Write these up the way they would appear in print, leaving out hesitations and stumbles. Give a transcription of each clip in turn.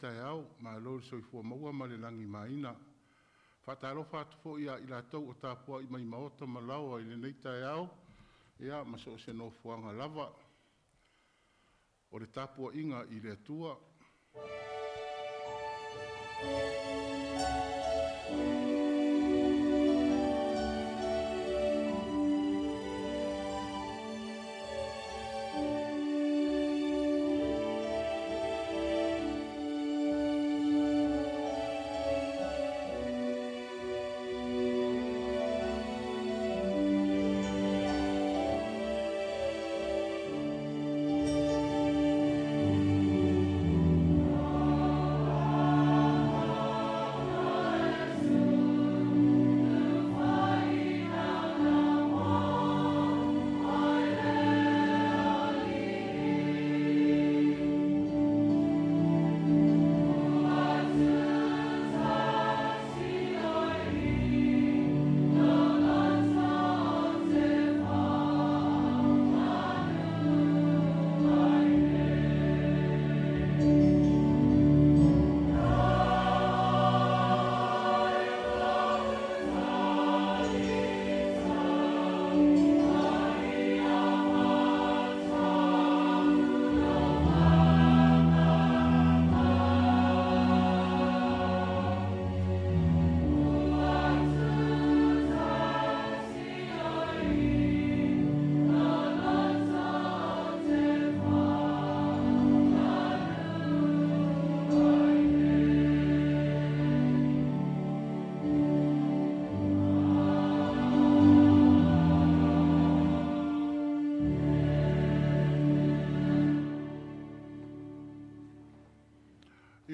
taeao, malo le soifua maua ma le lagimaina. E faatalofa atu foi ia i latou o tapuai mai i maota ma laoa i lenei taeao, ia ma so o se nofoaga lava. O le tapuaiga i le Atua.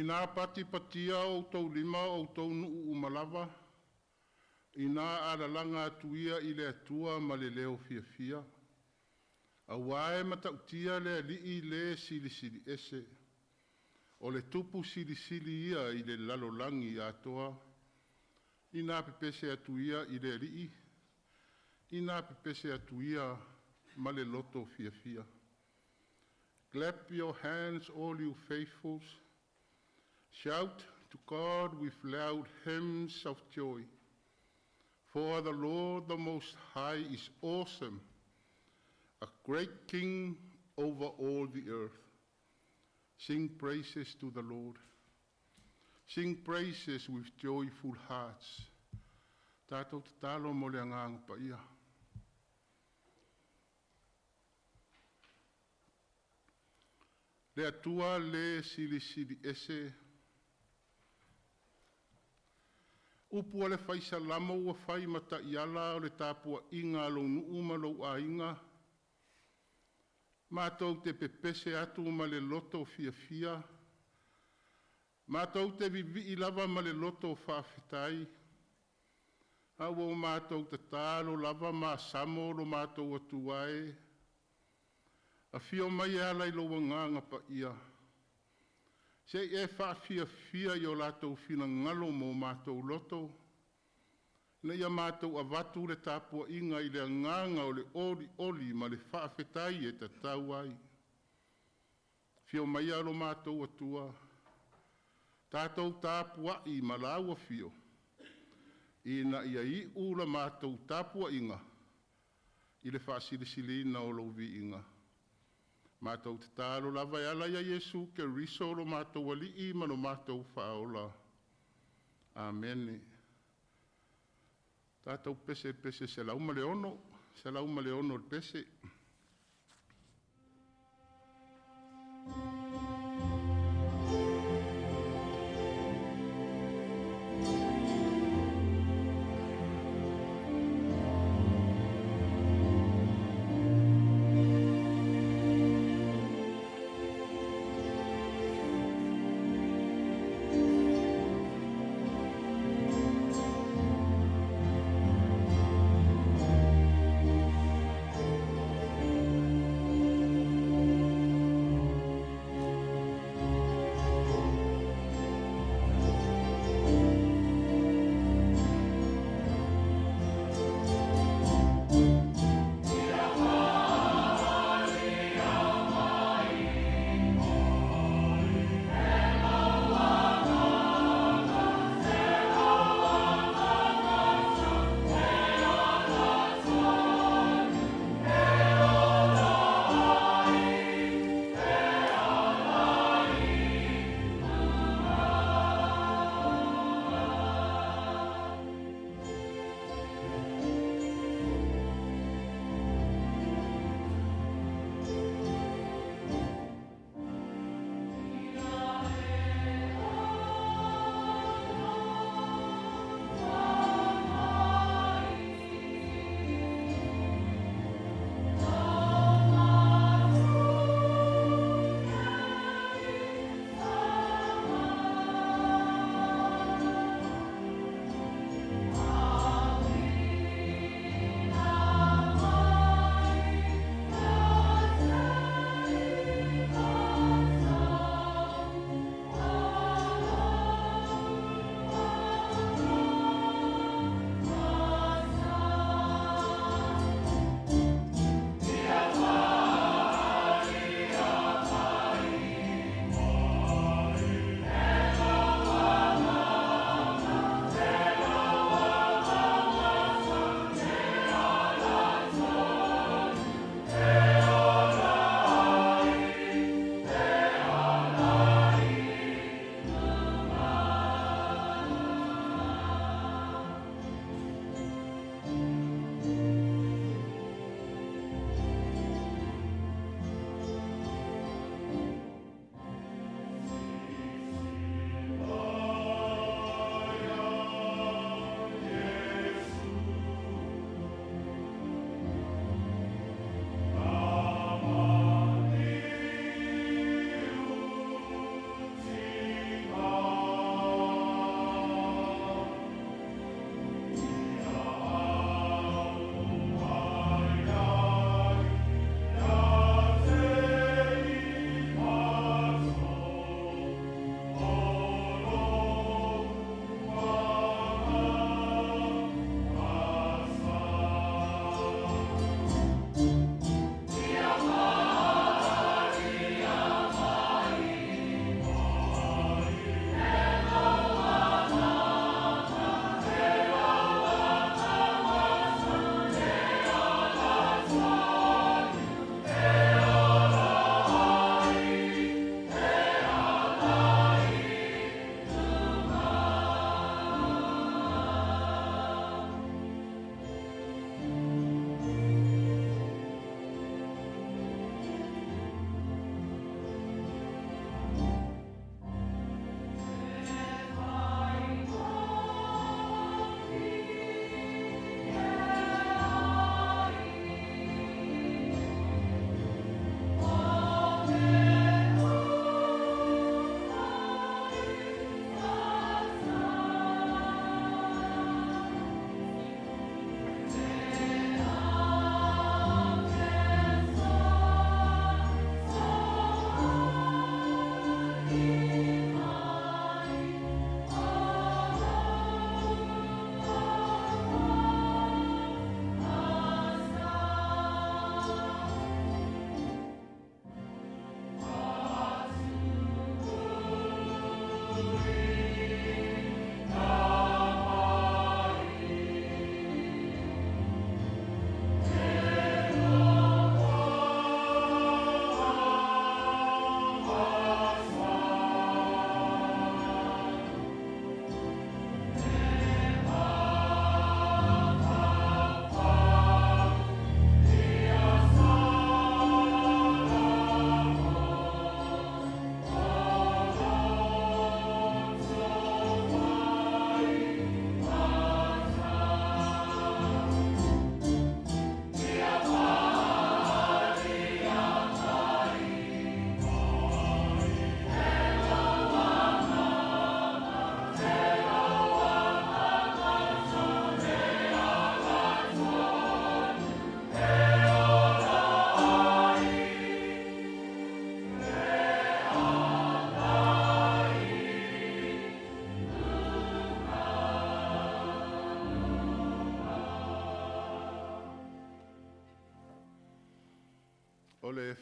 Inā patipatia outou lima o outou nuu uma lava, ina alalaga atu ia i le Atua ma le leo fiafia, auā e matautia le Alii le Silisili Ese. O le Tupu Silisili Ia i le lalolagi atoa. Ina pepese atu ia i le Alii, ina pepese atu ia ma le loto fiafia. Clap your hands, all you faithfuls. Shout to God with loud hymns of joy. For the Lord the Most High is awesome, a great King over all the earth. Sing praises to the Lord. Sing praises with joyful hearts. Tatou tatalo mo le agaga paia. Le Atua le Silisili Ese, upu a le Fai Salamo ua fai ma taiala o le tapuaiga a lou nuu ma lou aiga, matou te pepese atu ma le loto fiafia, matou te vivii lava ma le loto faafetai, a ua o matou tatalo lava ma asamo lo matou Atua e, afio mai e ala i lou Agaga Paia, se i e faafiafia i o latou finagalo ma o matou loto, ina ia matou avatu le tapuaiga i le agaga o le olioli ma le faafetai e tatau ai. Afio maia lo matou Atua, tatou tapuai ma lau afio, ina ia iu la matou tapuaiga i le faasilisiliina o lou viiga. Matou tatalo lava e ala ia Iesu Keriso lo matou Alii ma lo matou Faaola. Amene. Tatou pese i le pese 106, 106 le pese.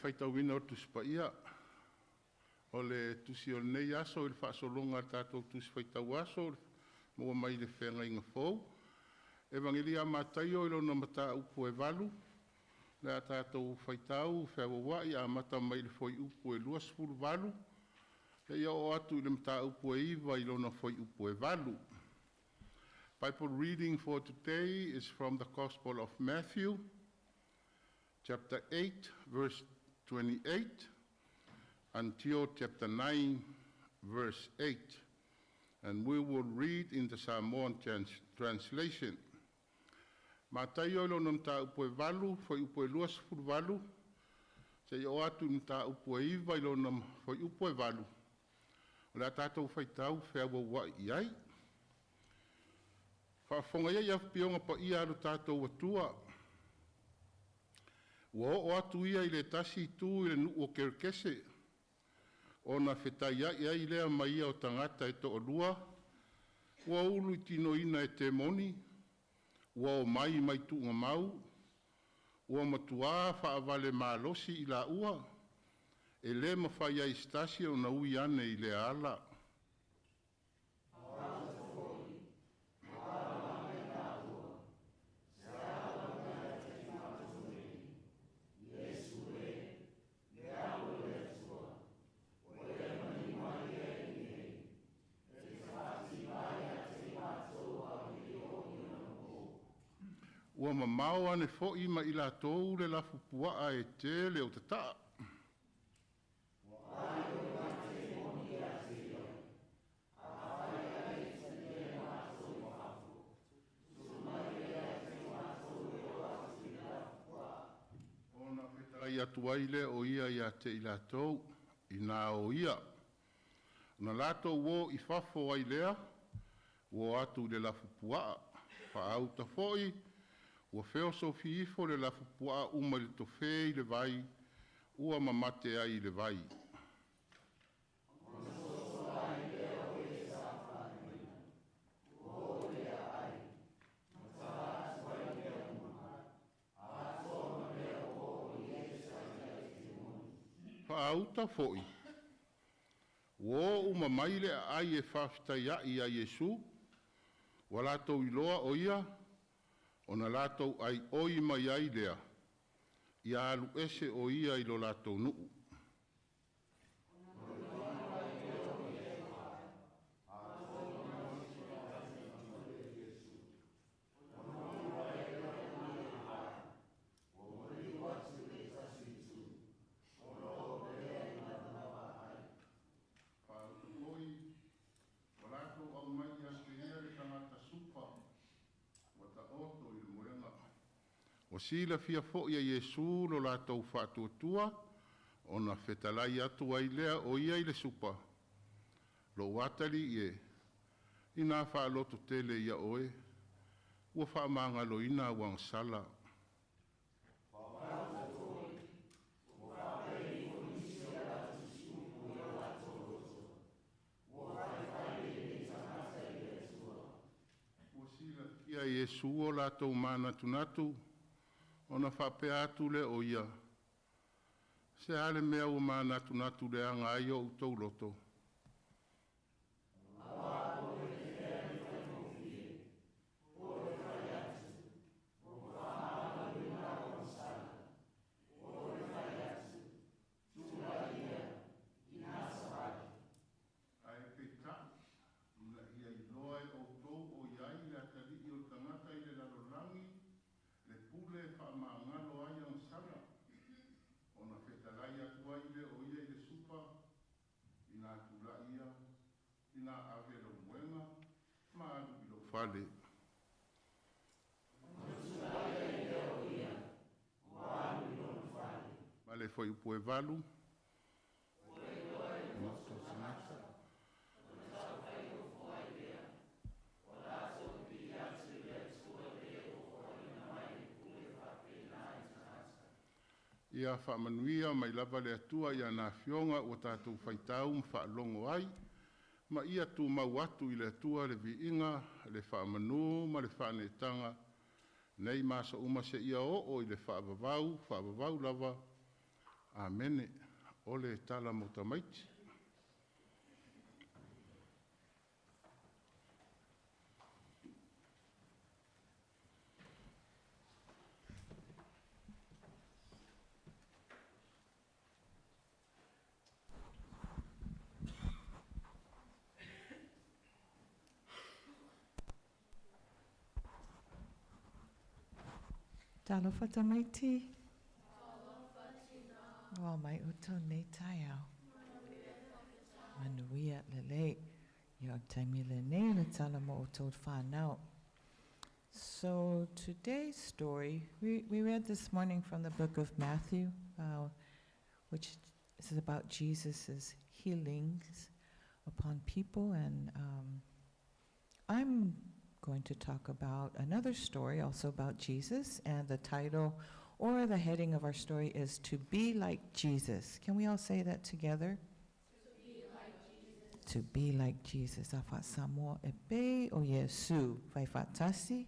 Faitauina o le Tusi Paia. O le tusi o lenei aso i le faasologa a le tatou Tusi Faitau Aso maua mai le Feagaiga Fou. Evagelia a Mataio i lona mataupu e 8, le a tatou faitau feauaua'i amata mai i le fuaiupu e 28 seia oo atu i le mataupu e 9 i lona fuaiupu e 8. Bible reading for today is from the Gospel of Matthew, chapter 8, verse 28, until chapter 9, verse 8. And we will read in the Samoan translation. Mataio i lona mataupu e 8, fuaiupu e 28, seia oo atu i le mataupu e 9 i lona fuaiupu e 8, o le a tatou faitau feauaua'i i ai. Faafofoga ia i afioga paia a lo tatou Atua, ua oo atu ia i le tasi itu i le nuu o Kerekese, ona fetaiai ai lea ma ia o tagata e toalua ua uluitinoina e temoni, ua omai mai tuugamau, ua matuā faavalemalosi i laua, e le mafai ai e se tasi ona ui ane i lea ala. Ua mamao ane foi ma i latou le lafupuaa e tele o tata'a. Ona fetalai atu ai lea o ia ia te i latou, Inā o ia. Ona latou o i fafo ai lea, ua o atu i le lafupuaa. Faauta foi, ua feosofi ifo le lafupuaa uma i le tofe i le vai, ua mamate ai i le vai. Faauta foi, ua o uma mai le aai e faafetaia'i ia Iesu, ua latou iloa o Ia, ona latou aioi mai ai lea, ia alu ese o Ia i lo latou nuu. Faauta foi, ua latou aumai ia te Ia le tagata supa ua taoto i le moega. Ua silafia foi e Iesu lo latou faatuatua, ona fetalai atu ai lea o Ia i le supa, “Lou atalii e, inā faalototele ia oe, ua faamagaloina au agasala.” Ua silafia e Iesu o latou manatunatu, ona faapea atu lea o Ia, “Se a le mea ua manatunatu leaga ai o outou loto? Ae peitai, ina ia iloa e outou o i ai i le Atalii o le tagata i le lalolagi le pule e faamagalo ai agasala,” ona fetalai atu ai lea o Ia i le supa, “Inā tula'i ia, ina ave lou moega ma alu i lou fale.” Ma le fuaiupu e 8. Ia faamanuia mai lava le Atua i ana Afioga ua tatou faitau ma faalogo ai, ma ia tumau atu i le Atua le viiga, le faamanu ma le faaneetaga nei ma aso uma seia oo i le faavavau, faavavau lava. Amene. O le tala mo tamaiti. Talofa tamaiti. Ua mai outou nei taeao. Manuia lelei. Ia taimi lenei le tala mo outou whānau. So today's story, we read this morning from the book of Matthew, which is about Jesus' healings upon people. And I'm going to talk about another story also about Jesus, and the title or the heading of our story is To Be Like Jesus. Can we all say that together? To be like Jesus. To be like Jesus. Afa Samoa e pe o Yesu. Fai fatasi? E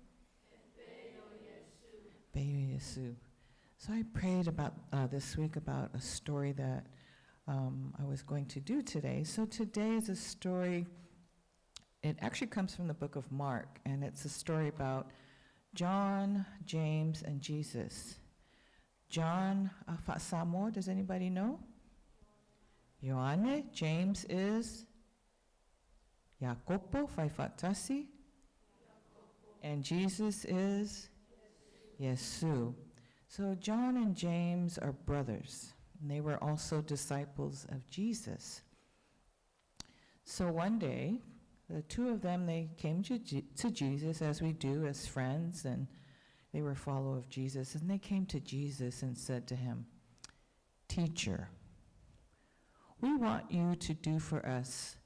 pe o Yesu. So I prayed about this week about a story that I was going to do today. So today is a story, it actually comes from the book of Mark, and it's a story about John, James, and Jesus. John Samoa, does anybody know? Ioane. James is Jacopo Faifatasi. And Jesus is Yesu. So John and James are brothers, and they were also disciples of Jesus. So one day, the two of them, they came to Jesus, as we do as friends, and they were followers of Jesus, and they came to Jesus and said to him, "Teacher, we want you to do for us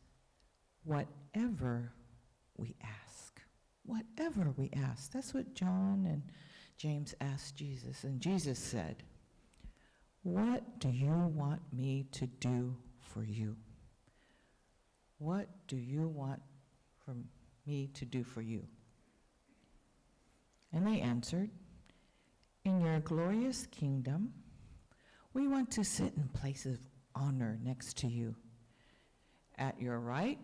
whatever we ask." Whatever we ask. That's what John and James asked Jesus, and Jesus said, "What do you want me to do for you? What do you want for me to do for you?" And they answered, "In your glorious kingdom, we want to sit in places of honor next to you, at your right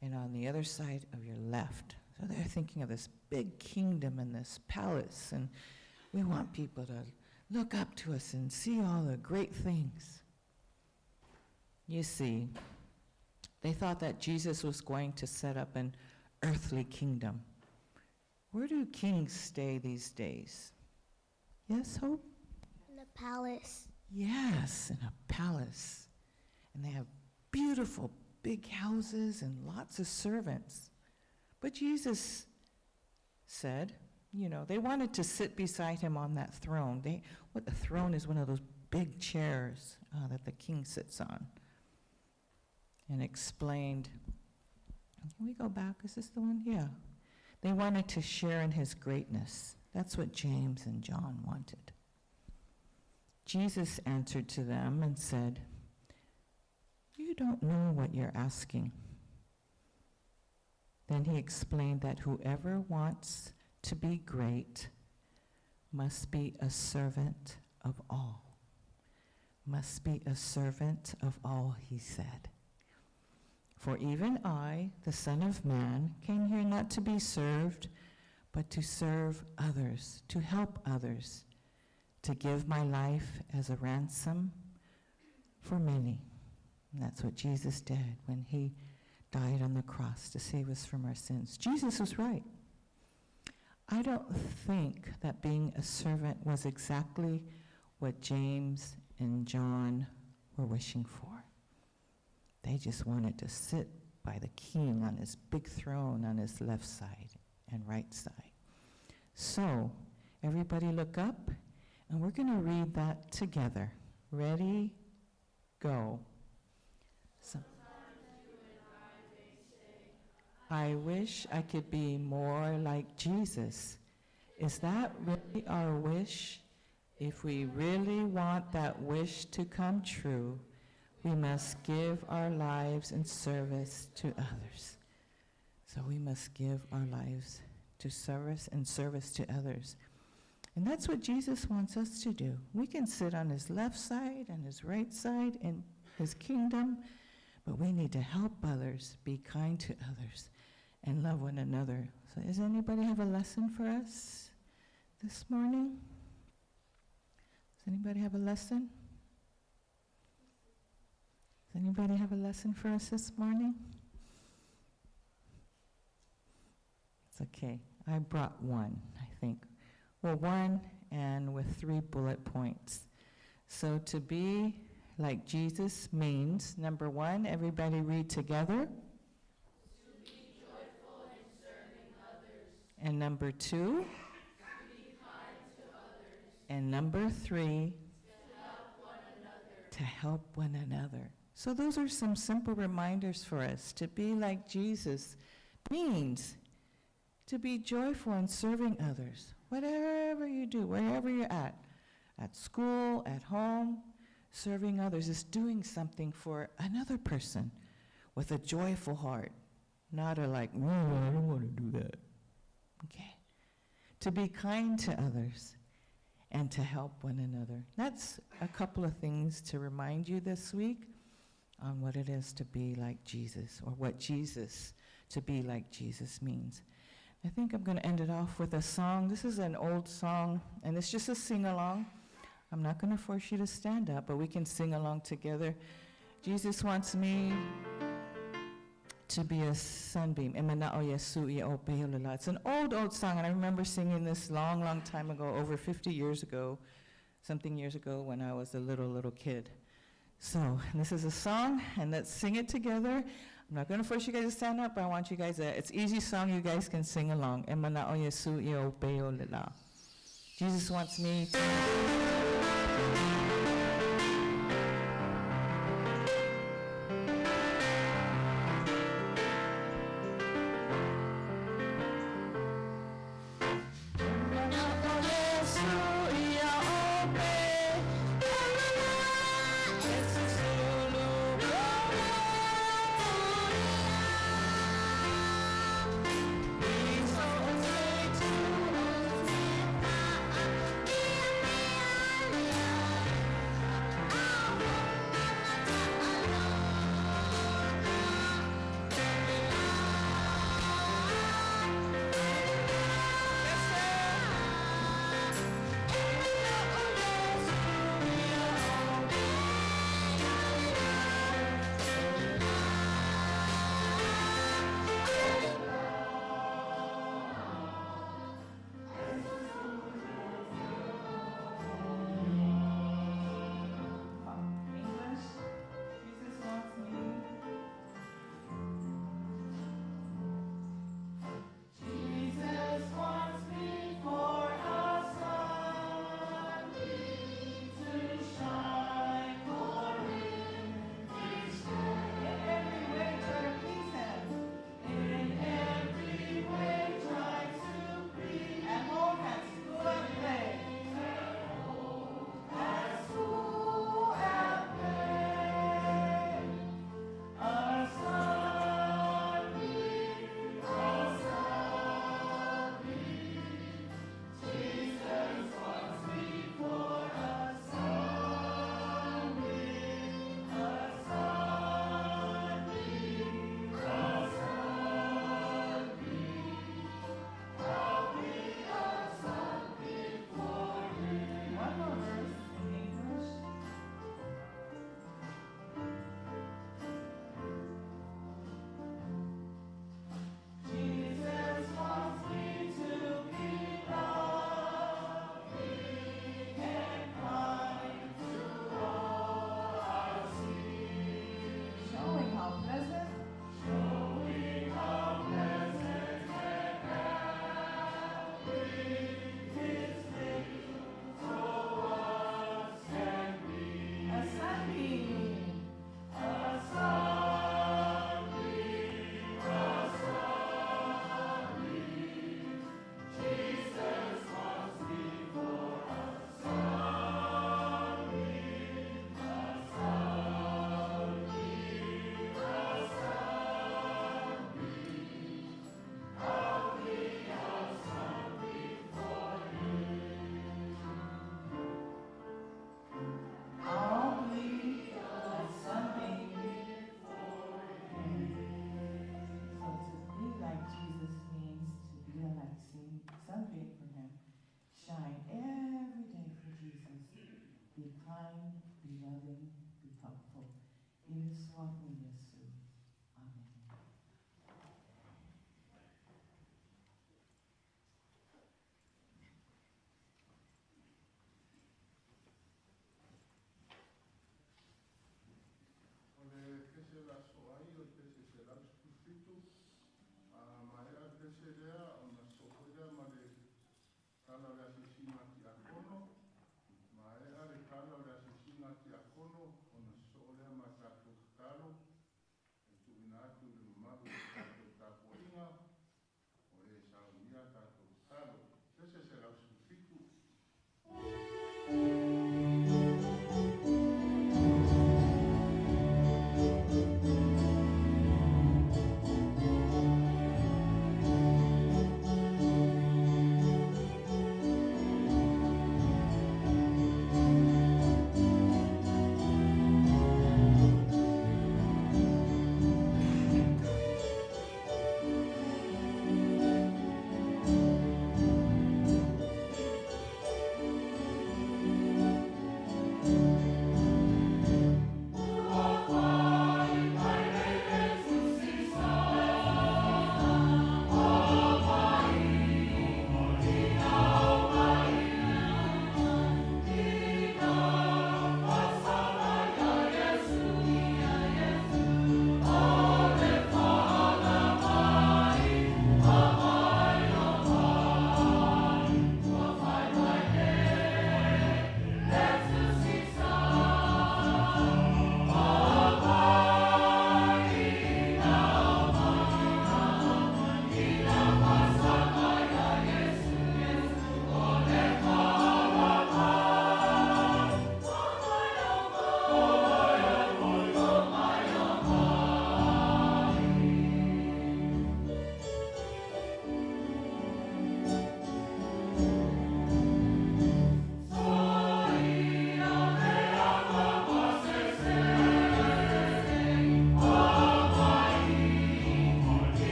and on the other side of your left." So they're thinking of this big kingdom and this palace, and we want people to look up to us and see all the great things. You see, they thought that Jesus was going to set up an earthly kingdom. Where do kings stay these days? Yes, Hope? In a palace. Yes, in a palace. And they have beautiful big houses and lots of servants. But Jesus said, they wanted to sit beside him on that throne. The throne is one of those big chairs that the king sits on. And explained, can we go back? Is this the one? Yeah. They wanted to share in his greatness. That's what James and John wanted. Jesus answered to them and said, "You don't know what you're asking." Then he explained that whoever wants to be great must be a servant of all. Must be a servant of all, he said. For even I, the Son of Man, came here not to be served, but to serve others, to help others, to give my life as a ransom for many. And that's what Jesus did when he died on the cross to save us from our sins. Jesus was right. I don't think that being a servant was exactly what James and John were wishing for. They just wanted to sit by the king on his big throne on his left side and right side. So everybody look up, and we're going to read that together. Ready, go. So, I wish I could be more like Jesus. Is that really our wish? If we really want that wish to come true, we must give our lives in service to others. So we must give our lives to service and service to others. And that's what Jesus wants us to do. We can sit on his left side and his right side in his kingdom, but we need to help others, be kind to others, and love one another. So does anybody have a lesson for us this morning? Does anybody have a lesson? Does anybody have a lesson for us this morning? It's okay. I brought one, I think. Well, one and with 3 bullet points. So to be like Jesus means, number 1, everybody read together. To be joyful in serving others. And number 2, to be kind to others. And number 3, to help one another. To help one another. So those are some simple reminders for us. To be like Jesus means to be joyful in serving others. Whatever you do, wherever you're at school, at home, serving others is doing something for another person with a joyful heart, not a like, no, I don't want to do that. Okay. To be kind to others and to help one another. That's a couple of things to remind you this week on what it is to be like Jesus, or what Jesus, to be like Jesus means. I think I'm going to end it off with a song. This is an old song, and it's just a sing-along. I'm not going to force you to stand up, but we can sing along together. Jesus wants me to be a sunbeam. It's an old, old song, and I remember singing this long, long time ago, over 50 years ago, something years ago when I was a little, little kid. So this is a song, and let's sing it together. I'm not going to force you guys to stand up, but I want you guys to, it's an easy song, you guys can sing along. Jesus wants me to... Yeah. pese lea ona sosoo foi lea ma le tala o le asiasiga a tiakono. Maea le tala o le asiasiga a tiakono ona sosoo lea ma tatou tatalo e tuuina atu i le mamalu o le tatou tapuaiga o e saunia tatou tatalo. Pese 117.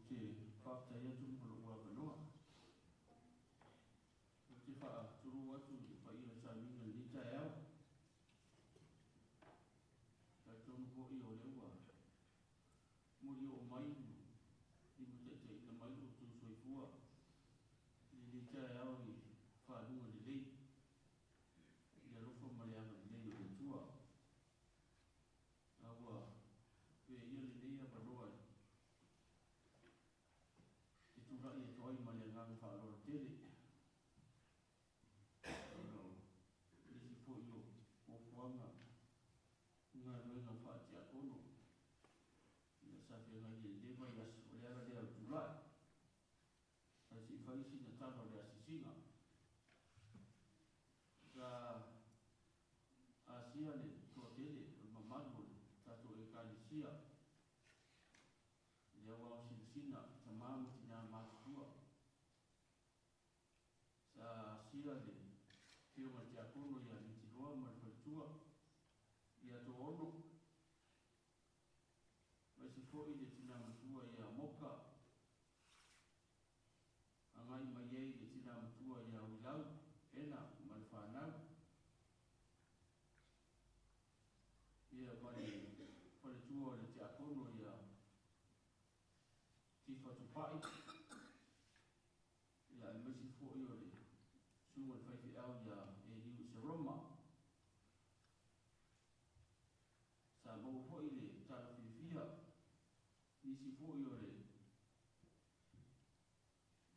Te faafetai atu mo lou avanoa. Ou te faatulou atu i le paia o le sauniga i lenei taeao. Talitonu foi o lea ua molioo mai ma limataitaiina mai lo outou soifua i lenei taeao i faluga lelei i le alofa ma le agalelei o le Atua. A ua avea ia lenei avanoa e tulai atu ai ma le agaga faaaloalo tele ona o nisi foi o fuafuaga i galuega faatiakono ia sa feagai ai i lenei vaiaso. O le ala lea o le tulai ae se i fai sina tala o le asiasiga. Sa asia le toatele o le mamalu o le tatou Ekalesia i le auao sinasina tamā ma tinā matutua. Sa asia le Afioga i le Tiakono ia Mitiloa ma le faletua ia Toaono, aemaise foi le tina matua ia Moka, agai mai ai le tina matua ia Uilau Ena ma le fanau, ia ma le faletua o le Tiakono ia Tifa Tupai, ia aemaise foi o le susuga i le faifeau ia Eliu Seroma. Sa maua foi le tala fiafia nisi foi o le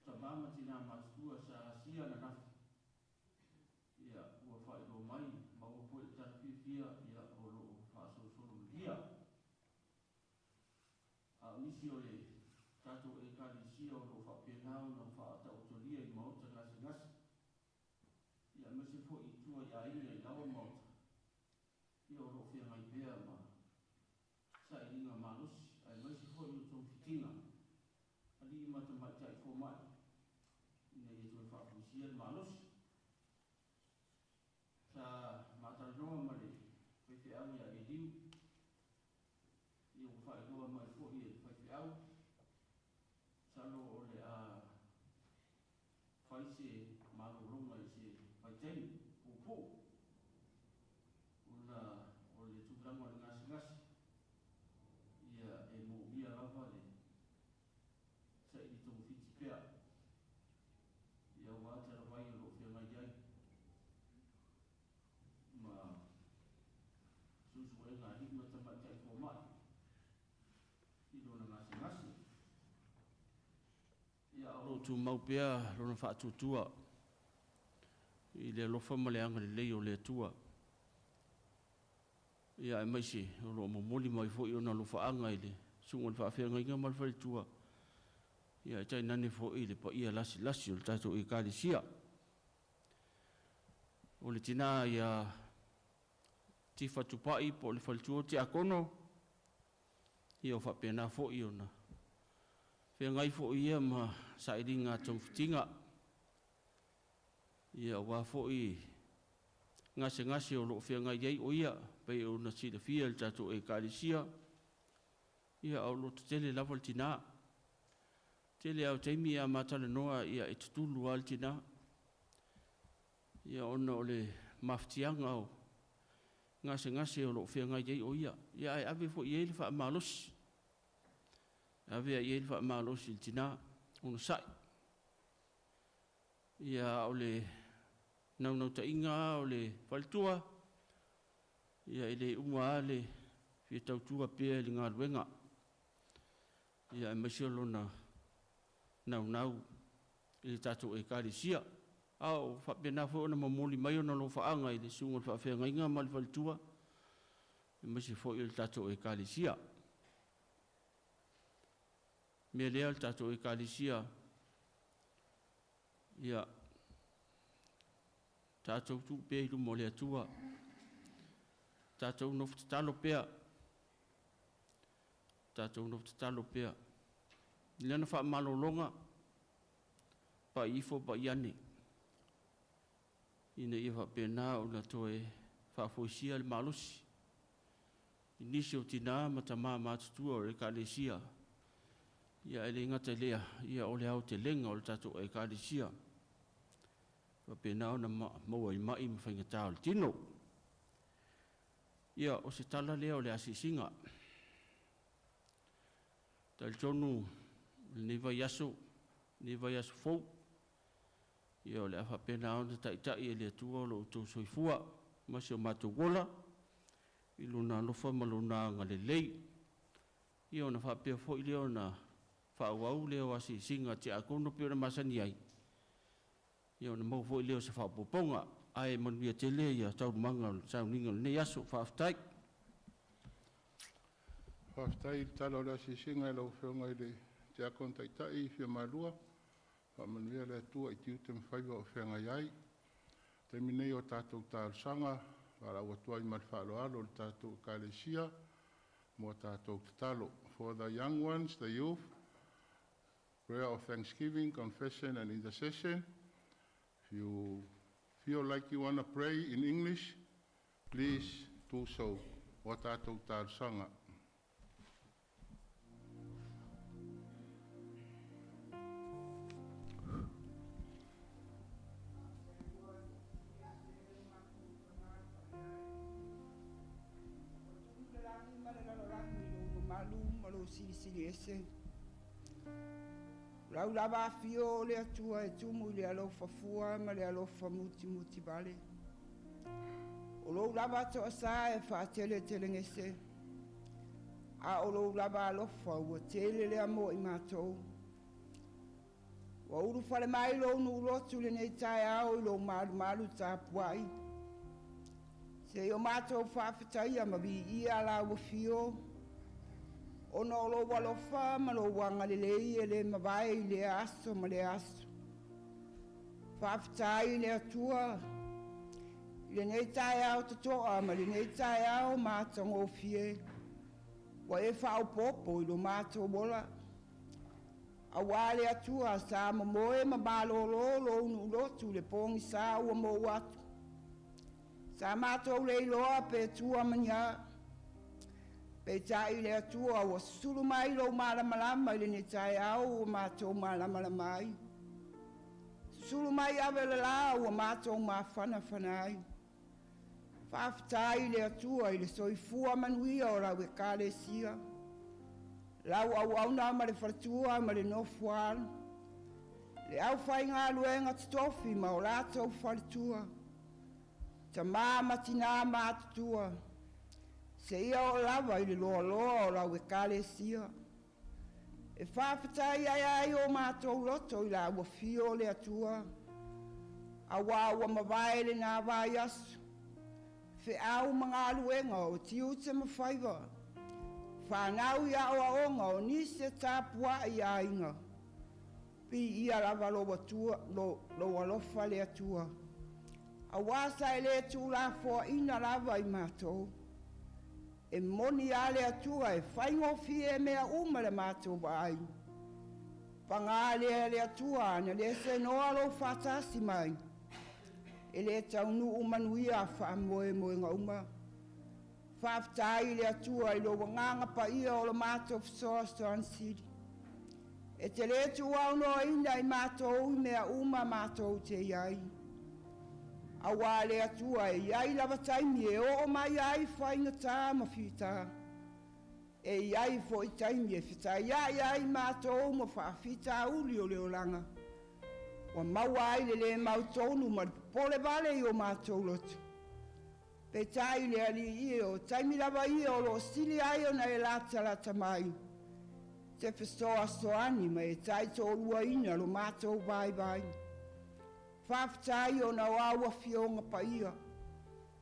tama ma tina matutua sa asia ananafi, ia ua faailoa mai, maua foi le tala fiafia, ia o lo o faasolosolo manuia. A o nisi o le tatou Ekalesia o lo o faapena ona faataotolia i maota gasegase, ia aemaise foi i tua i aiga i laoa maota, ia o lo o feagai pea ma sailiga malosi, aemaise foi o togafitiga alii ma tamaitai fomai ina ia toe faafoisia le malosi. Sa matalanoa ma le faifeau ia Eliu, ia ua faailoa mai foi e le faifeau, masalo o le a fai se malologa i se vaitaimi puupuu, ona o le tulaga o le gasegase, ia e moomia lava le saili togafiti pea, ia aua talavai o lo o feagai ai ma suesuega a alii ma tamaitai fomai i lona gasegase. Ia o lo o tumau pea lona faatuatua i le alofa ma le agalelei o le Atua. Ia aemaise o lo o momoli mai foi ona alofaaga i le susuga i le faafeagaiga ma le faletua, ia ae tainane foi le paia lasilasi o le tatou Ekalesia. O le tina ia Tifa Tupai po o le faletua o Tiakono, ia o faapena foi ona feagai foi ia ma sailiga togafitiga, ia aua foi gasegase o lo o feagai ai o ia, pei ona silafia e le tatou Ekalesia, ia o lo o tetele lava le tina. Tele lava o taimi a ma talanoa, ia e tutulu lava le tina, ia ona o le mafatiaga o gasegase o lo o feagai ai o ia, ia ae ave foi i ai le faamalosi, ave i ai le faamalosi i le tina, onosai. Ia o le naunautaiga lava o le faletua, ia e le uma lava le fia tautua pea i le galuega, ia aemaise o lona naunau i le tatou Ekalesia. A o faapena foi ona momoli mai ona alofaaga i le susuga i le faafeagaiga ma le faletua, aemaise foi o le tatou Ekalesia. O le mea lea le tatou Ekalesia, ia tatou tuu pea i luma o le Atua, tatou nofo tatalo pea, tatou nofo tatalo pea. I lana faamalologa, pai ifo pai ane, ina ia faapena ona toe faafoisia le malosi i nisi o tina ma tama matutua o le Ekalesia, ia ae le gata i lea, ia o le aotelega o le tatou Ekalesia, faapena ona maua i mai ma faigata o le tino. Ia, o se tala lea o le asiasiga. Talitonu lenei vaiaso, lenei vaiaso fou, ia o le a faapena ona taitai e le Atua lo outou soifua ma si o matou ola i Lona alofa ma Lona agalelei. Ia ona faapea foi lea ona faaauau lea o asiasiga a tiakono pei ona masani ai, ia ona maua foi lea o se faaopoopoga. Ae manuia tele ia taualumaga o le sauniga o lenei aso. Faafetai. Faafetai i le tala o le asiasiga i lau Afioga i le Tiakono Taitai Fiamalua. Faamanuia le Atua i tiute ma faiva o feagai ai. Taimi nei o tatou talosaga, valaau atu ai ma le faaaloalo le tatou Ekalesia mo a tatou tatalo. For the young ones, the youth, prayer of thanksgiving, confession and intercession. If you feel like you want to pray in English, please do so. O a tatou talosaga. Silisili ese. O lau lava afio o le Atua e tumu i le alofa fua ma le alofa mutimuti vale. O lou lava toasā e faateletelegese, a o lou lava alofa ua tele lea mo i matou. Ua ulufale mai lou nuulotu i lenei taeao i lou malumalu tapuai, seia o matou faafetaia ma viia lau afio, ona o lou alofa ma lou agalelei e le mavae i lea aso ma lea aso. Faafetai i le Atua i lenei taeao totoa ma lenei taeao matagofie, ua e faaopoopo i lo matou ola. Auā le Atua sa momoe ma malōlō lou nuulotu i le pogisā ua mou atu. Sa matou le iloa pe tua ma ni a. Peitai le Atua ua susulu mai lou malamalama i lenei taeao ua matou malamalama ai. Susulu mai ave o le la ua matou mafanafana ai. Faafetai i le Atua i le soifua manuia o lau Ekalesia, lau auauna ma le faletua ma le nofoaalo, le aufaigaluega totofi ma o latou faletua, tamā ma tinā matutua, seia oo lava i le loaloa o lau Ekalesia. E faafetai ai ai o matou loto i lau afio o le Atua, auā ua mavae lenā vaiaso, feau ma galuega o tiute ma faiva, fanau i aoaoga o nisi e tapuai i aiga. Viia lava lou Atua, lou alofa le Atua, auā sa e le tuulafoaina lava i matou. E moni lava le Atua e faigofie mea uma i le matou vaai. Paga lea le Atua ana le senoa lou faatasi mai, e le taunuu manuia faamoemoega uma. Faafetai i le Atua i lou agaga paia o lo matou fesoasoani sili. E te le tuuaunoaina i matou i mea uma matou te i ai. Auā le Atua e i ai lava taimi e oo mai ai faigata ma fita. E i ai foi taimi e fetaiai ai matou ma faafitauli o le olaga. Ua maua ai le le mautonu ma le popole vale i o matou loto. Peitai le Alii e o taimi lava ia o loo sili ai ona e latalata mai, te fesoasoani ma e taitoaluaina lo matou vaivai. Faafetai ona o au afioga paia,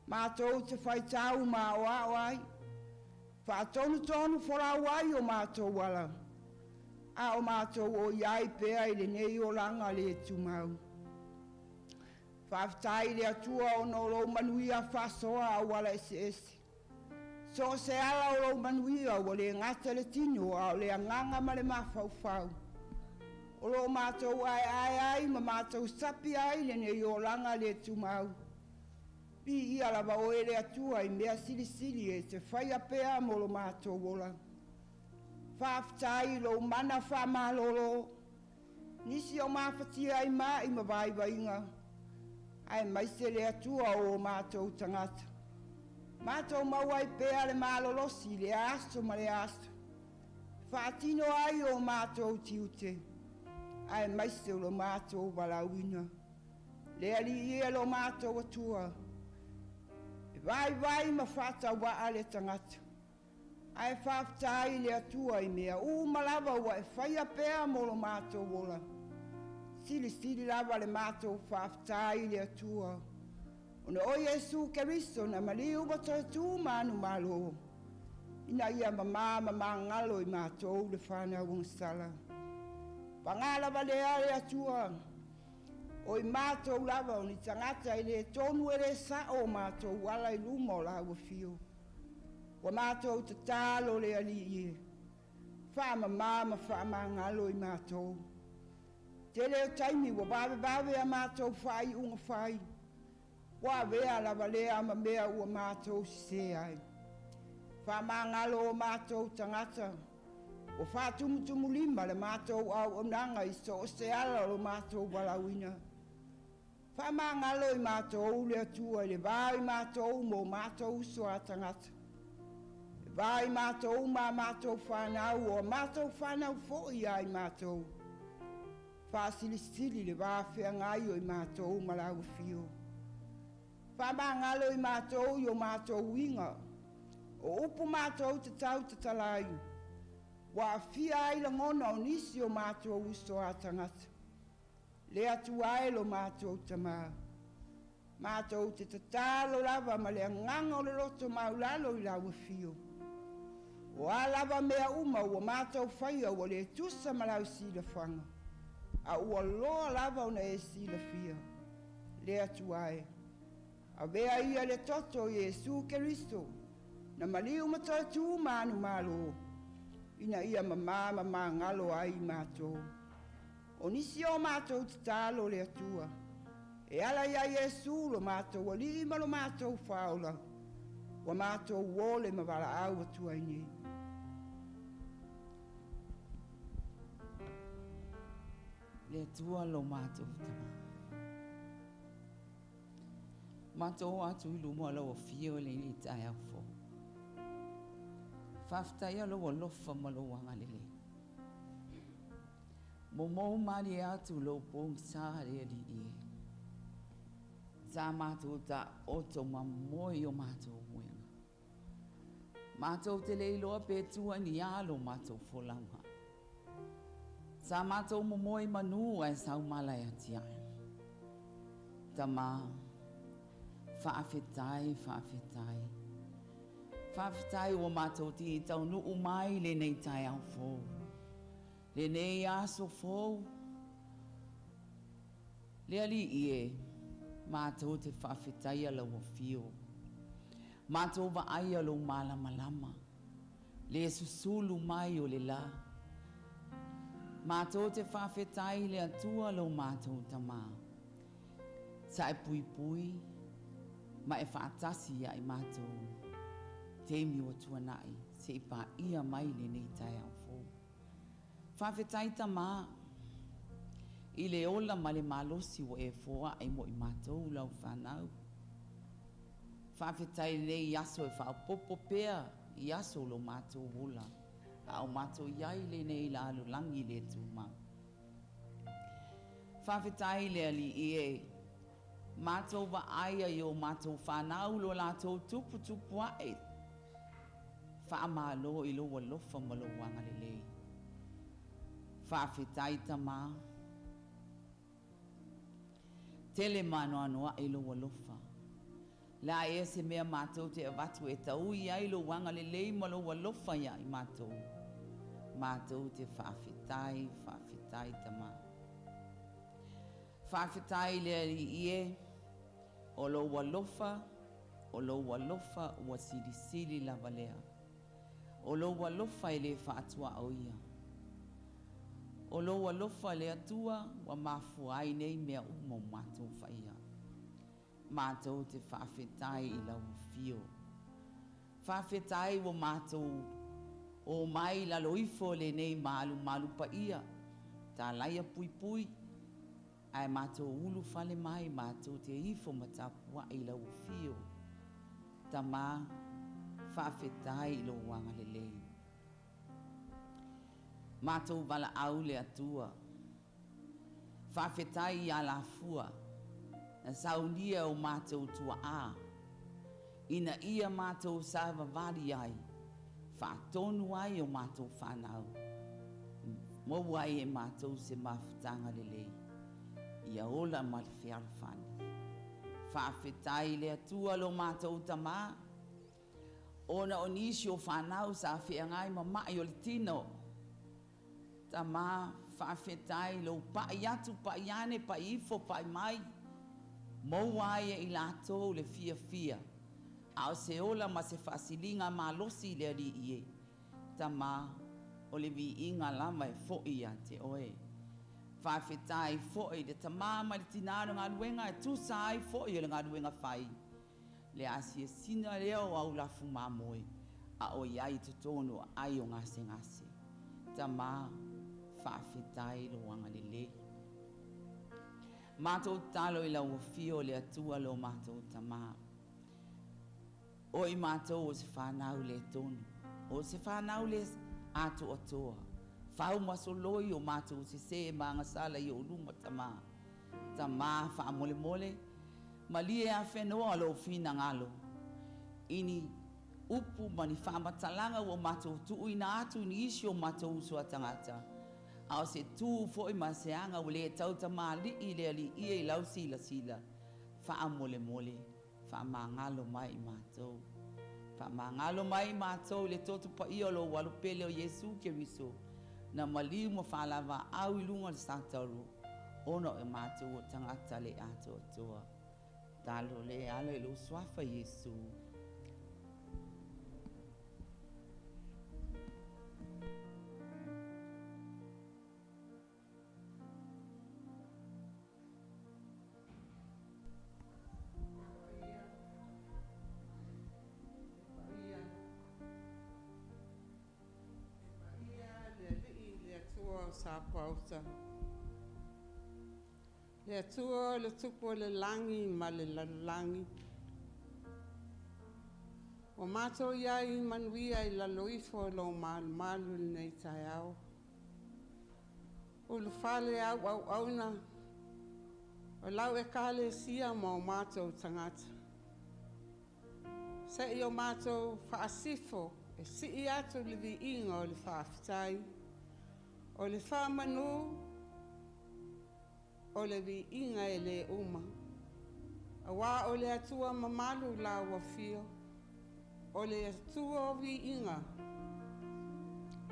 matou te faitau ma aoao ai, faatonutonu folau ai o matou ala, a o matou o i ai pea i lenei olaga le tumau. Faafetai i le Atua ona o lou manuia faasoa auala eseese. So o se ala o lou manuia ua le gata le tino a o le agaga ma le mafaufau. O loo matou aeae ai ma matou sapi ai lenei olaga le tumau. Viia lava oe le Atua i mea silisili e te faia pea mo lo matou ola. Faafetai i lou mana faamalōlō, nisi o mafatia ai ma'i ma vaivaiga, aemaise le Atua o o matou tagata. Matou maua ai pea le malolosi i lea aso ma lea aso, faatino ai o matou tiute, aemaise o lo matou valaauina. Le Alii e lo matou Atua, e vaivai ma faatauvaa le tagata, ae faafetai i le Atua i mea uma lava ua e faia pea mo lo matou ola. Silisili lava le matou faafetai i le Atua, ona o Iesu Keriso na maliu ma toe tu manumalo, ina ia mamā ma magalo i matou le fanau agasala. Paga lava lea le Atua, o i matou lava o ni tagata e le tonu e le sao o matou ala i luma o lau afio. Ua matou tatalo le Alii e, faamamā ma faamagalo i matou. Tele o taimi ua vavevave a matou faaiuga fai. Ua avea lava lea ma mea ua matou sesē ai. Faamagalo o matou tagata, ua faatumutumulima le matou auaunaga i so o se ala o lo matou valaauina. Faamagalo i matou le Atua i le va o i matou ma o matou uso a tagata, e va i matou ma a matou fanau, o a matou fanau foi ia i matou. Faasilisili le va feagai o i matou ma lau afio. Faamagalo i matou i o matou uiga, o upu matou te tautatala ai, ua aafia ai lagona o nisi o matou uso a tagata. Le Atua e lo matou Tamā, matou te tatalo lava ma le agaga o le loto maulalo i lau afio. O a lava mea uma ua matou faia ua le tusa ma lau silafaga, a ua loa lava ona e silafia, le Atua e. Avea ia le toto o Iesu Keriso, na maliu ma toe tu manumalo, ina ia mamā ma magalo ai i matou. O nisi o matou tatalo le Atua, e ala iā Iesu lo matou Alii ma lo matou Faaola, ua matou ole ma valaau atu ai nei. Le Atua lo matou Tamā. Matou o atu i luma o lau afio i lenei taeao fou. Faafetaia lou alofa ma lou agalelei. Momou malie atu lou pogisa le Alii e. Sa matou taoto mamoe i o matou moega. Matou te le iloa pe tua i ni a lo matou folauga. Sa matou momoe i manu ae sau mala e atiae. Tamā, faafetai, faafetai. Faafetai ua matou te taunuu mai lenei taeao fou. Lenei aso fou. Le Alii e, matou te faafetaia lau afio. Matou vaaia lou malamalama. Le susulu mai o le la. Matou te faafetai le Atua lo matou Tamā. Sa e puipui ma e faatasi ia i matou. Taimi ua tuanai seia paia mai lenei taeao fou. Faafetai Tamā i le ola ma le malosi ua e foai mo i matou lau fanau. Faafetai lenei aso e faaopoopo pea i aso o lo matou ola, a o matou i ai i lenei lalolagi le tumau. Faafetai le Alii e, matou vaaia i o matou fanau lo latou tuputupuae. Faamalo i lou alofa ma lou agalelei. Faafetai Tamā. Tele ma anoanoai lou alofa. La ea se mea matou te avatu e taui ai lou agalelei ma lou alofa ia i matou. Matou te faafetai, faafetai Tamā. Faafetai le Alii e, o lou alofa, o lou alofa ua silisili lava lea. O lou alofa e le faatuaoia. O lou alofa le Atua ua mafua ai nei mea uma o matou faia. Matou te faafetai i lau afio. Faafetai ua matou o mai lalo ifo lenei malumalu paia. Talaia puipui, ae matou ulu fale mai matou te ifo ma tapuai i lau afio. Tamā, faafetai i lou agalelei. Matou valaau le Atua. Faafetai i alafua na saunia o matou tuaa, ina ia matou savavali ai, faatonu ai o matou fanau, maua ai e matou se mafutaga lelei, ia ola ma le fealofani. Faafetai le Atua lo matou Tamā, ona o nisi o fanau sa feagai ma mai o le tino. Tamā, faafetai lou pai atu, pai ane, pai ifo, pai mai, maua ai e i latou le fiafia, a o se ola ma se faasiliga malosi le Alii e. Tamā, o le viiga lava e foi ia te oe. Faafetai foi i le tamā ma le tinā o le galuega e tusa ai foi o le galuega fai, le asiasiga lea o au lafu mamoe a o i ai i totonu o aai o gasegase. Tamā, faafetai lou agalelei. Matou tatalo i lau afio o le Atua lo matou Tamā. O i matou o se fanau le tonu, o se fanau le atoatoa, fau ma soloi o matou sesē ma agasala i ou luma Tamā. Tamā faamolemole, malie afenoa lou finagalo i ni upu ma ni faamatalaga ua matou tuuina atu i nisi o matou uso a tagata, a o se tu foi ma se aga ua le tautamalii i le Alii e i lau silasila, faamolemole, faamagalo mai i matou. Faamagalo mai i matou i le toto paia o lou Alo pele o Iesu Keriso, na maliu ma faalavaau i luga o le satauro, ona o matou o tagata le atoatoa. Talo le ala i lou suafa Iesu. E paia le Alii, le Atua o Sapaauta, le Atua o le Tupu o le lagi ma le lalolagi. Ua matou i ai manuia i lalo ifo o lou malumalu i lenei taeao. Ulufale au auauna o lau Ekalesia ma o matou tagata. Se i o matou faasifo e sii atu le viiga o le faafetai, o le faamanu, o le viiga e le uma. Auā o le Atua mamalu lau afio, o le Atua o viiga,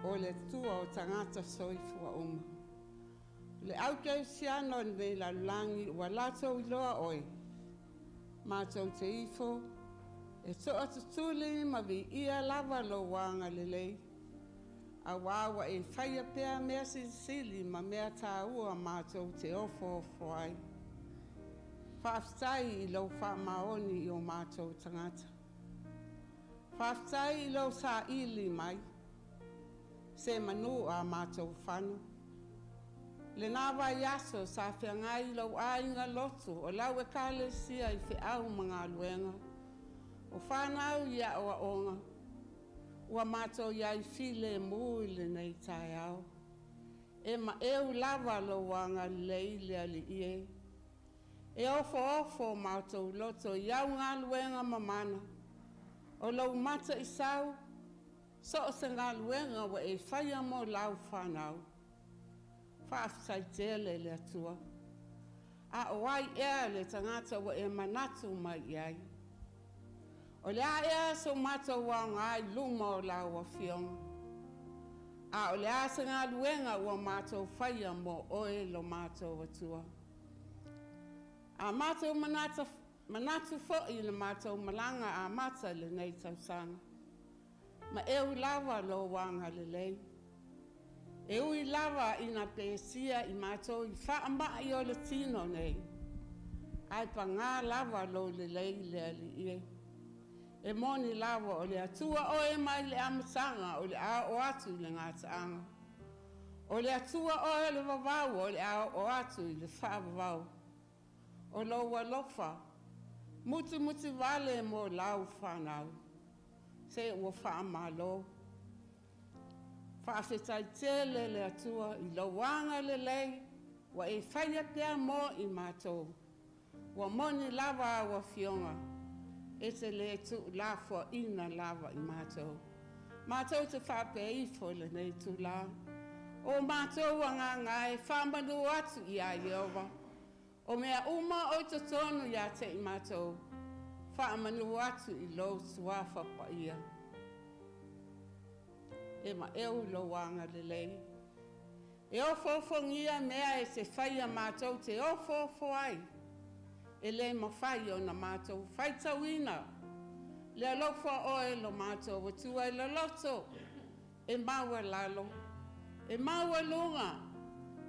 o le Atua o tagata soifua uma. O le au kerisiano o lenei lalolagi ua latou iloa oe, matou te ifo e to'atutuli ma viia lava lou agalelei, auā ua e faia pea mea silisili ma mea tāua matou te ofoofo ai. Faafetai i lou faamaoni i o matou tagata. Faafetai i lou saili mai se manu a matou fano. Lena vaiaso sa feagai lou aiga lotu o lau Ekalesia i feau ma galuega, o fanau i aoaoga, ua matou i ai filemu i lenei taeao. E maeu lava lou agalelei le Alii e. E ofoofo matou loto i au galuega mamana, o lou mataisau, so o se galuega ua e faia mo lau fanau. Faafetai tele le Atua. A o ai ea le tagata ua e manatu mai i ai? O le a ea so matou aoga i luma o lau Afioga? A o le a se galuega ua matou faia mo oe lo matou Atua? A matou manatu foi i le matou malaga amata i lenei tausaga, maeu lava lou agalelei. E ui lava ina pesia i matou i faamai o le tino nei, ae pagā lava lou lelei le Alii e. E moni lava o le Atua oe mai le amataga o le a oo atu i le gataaga. O le Atua oe o le vavau o le a oo atu i le faavavau. O lou alofa, mutimutivale mo lau fanau, se ua faamalo. Faafetai tele le Atua i lou agalelei ua e faia pea mo i matou. Ua moni lava au afioga, e te le tuulafoaiina lava i matou. Matou te faapea ifo i lenei itulā, o matou agaga e faamanu atu iā Ieova, o mea uma o i totonu ia te i matou, faamanu atu i lou suafa paia. E maeu lou agalelei. E ofoofogia mea e te faia matou te ofoofo ai, e le mafai ona matou faitauina. Le alofa oe lo matou Atua e loloto, e maualalo, e maualuga.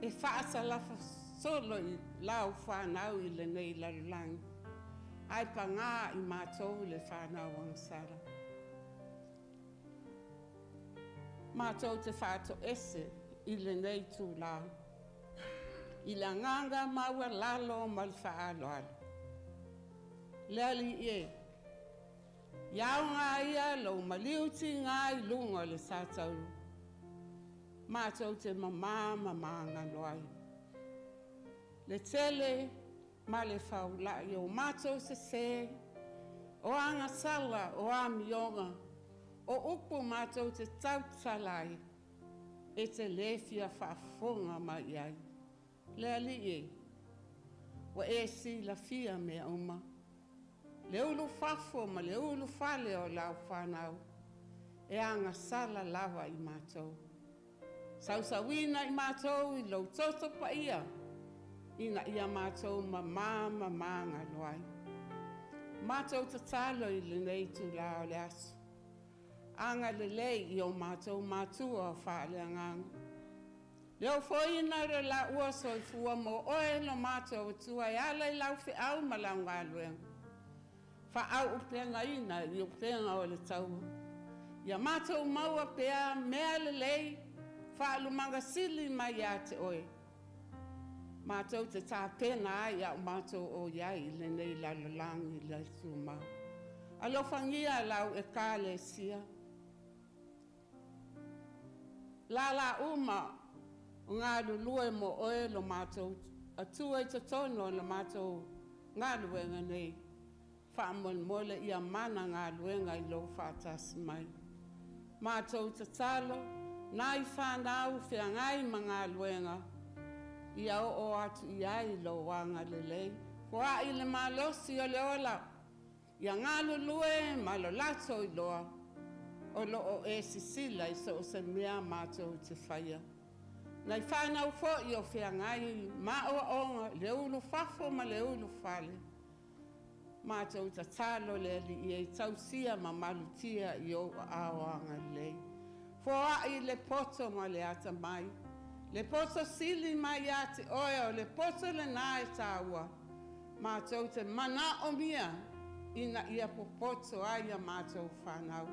E faasalafasolo i lau fanau i lenei lalolagi, ae pagā i matou le fanau agasala. Matou te faatoese i lenei itulā i le agaga maualalo ma le faaaloalo. Le Alii e, ia aoga ia lou maliu tigā i luga o le satauro, matou te mamā ma magalo ai. Le tele ma le faula'i o matou sesē, o agasala, o amioga, o upu matou te tautala ai, e te lē fia faafofoga mai i ai. Le Alii e, ua e silafia mea uma, le ulufafo ma le ulufale o lau fanau, e agasala lava i matou. Sausauina i matou i lou toto paia, ina ia matou mamā ma magalo ai. Matou tatalo i lenei itulā o le aso, agalelei i o matou matua faaleagaga. Le ofoina o le laua soifua mo oe lo matou Atua e ala i lau feau ma lau galuega. Faaauupegaina i upega o le taua. Ia matou maua pea mea lelei faalumaga sili mai ia te oe. Matou te tapena ai au matou o i ai i lenei lalolagi le tumau. Alofagia lau Ekalesia. Lala uma o galulue mo oe lo matou Atua i totonu o le matou galuega nei. Faamolemole ia mana galuega i lou faatasi mai. Matou tatalo, nai fanau feagai ma galuega, ia oo atu i ai lou agalelei. Foai le malosi o le ola, ia galulue ma lo latou iloa, o lo o e sisila i so o se mea matou te faia. Nai fanau foi o feagai ma aoaoga, le ulufafo ma le ulufale, matou tatalo le Alii e tausia ma malutia i ou aao agalelei. Foai le poto ma le atamai, le poto sili mai ia te oe o le poto lenā e taua, matou te manaomia ina ia popoto ai a matou fanau.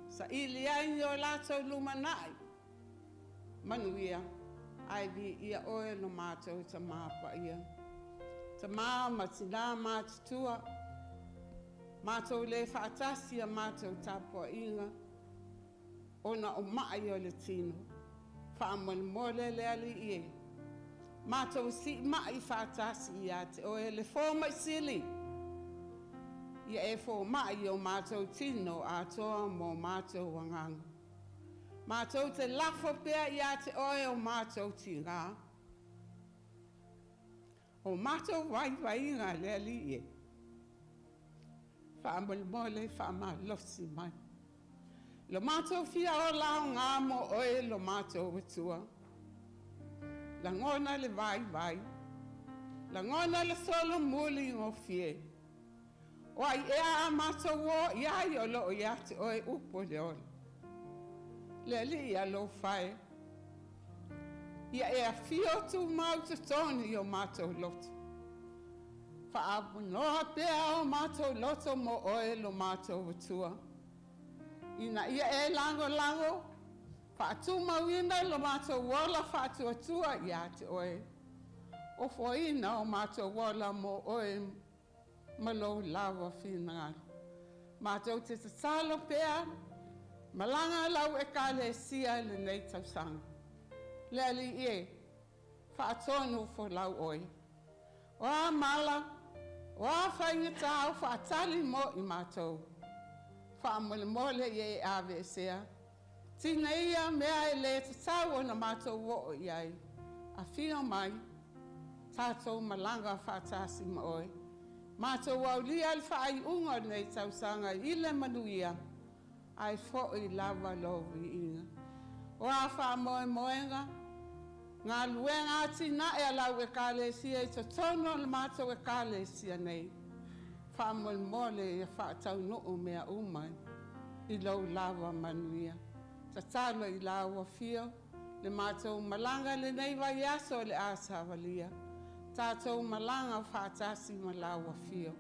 Saili ai ni o latou lumanai, manuia, ae viia oe lo matou Tamā paia. Tamā ma tinā matutua, matou le faatasi a matou tapuaiga, ona o mai o le tino. Faamolemole le Alii e, matou siimai faatasi ia te oe le fomai sili. Ia e fomai o matou tino atoa mo matou agaga. Matou te lafo pea ia te oe o matou tigā. O matou vaivaiga le Alii e. Faamolemole faamalosi mai. Lo matou fia ola aogā mo oe lo matou Atua. Lagona le vaivai. Lagona le solomuli gofie. O ai ea a matou o i ai o loo ia te oe upu o le ola. Le Alii alofa e. Ia e afio tumau totonu i o matou loto. Faapunoa pea o matou loto mo oe lo matou Atua. Ina ia e lagolago, faatumauina lo matou ola faatuatua ia te oe. Ofoina o matou ola mo oe ma lou lava finagalo. Matou te tatalo pea, malaga lau Ekalesia i lenei tausaga. Le Alii e, faatonu folau oe. O a mala, o a faigata o faatali mo i matou. Faamolemole ia e aveesea. Tina ia mea e le tatau ona matou oo i ai. Afio mai, tatou malaga faatasi ma oe. Matou aulia le faaiuga o lenei tausaga i le manuia, ae foi lava lou viiga. O a faamoemoega, galuega atinae a lau Ekalesia i totonu o le matou Ekalesia nei. Faamolemole ia faataunuu mea uma i lou lava manuia. Tatalo i lau afio, Le matou malaga i lenei vaiaso o le a savalia, tatou malaga faatasi ma lau afio.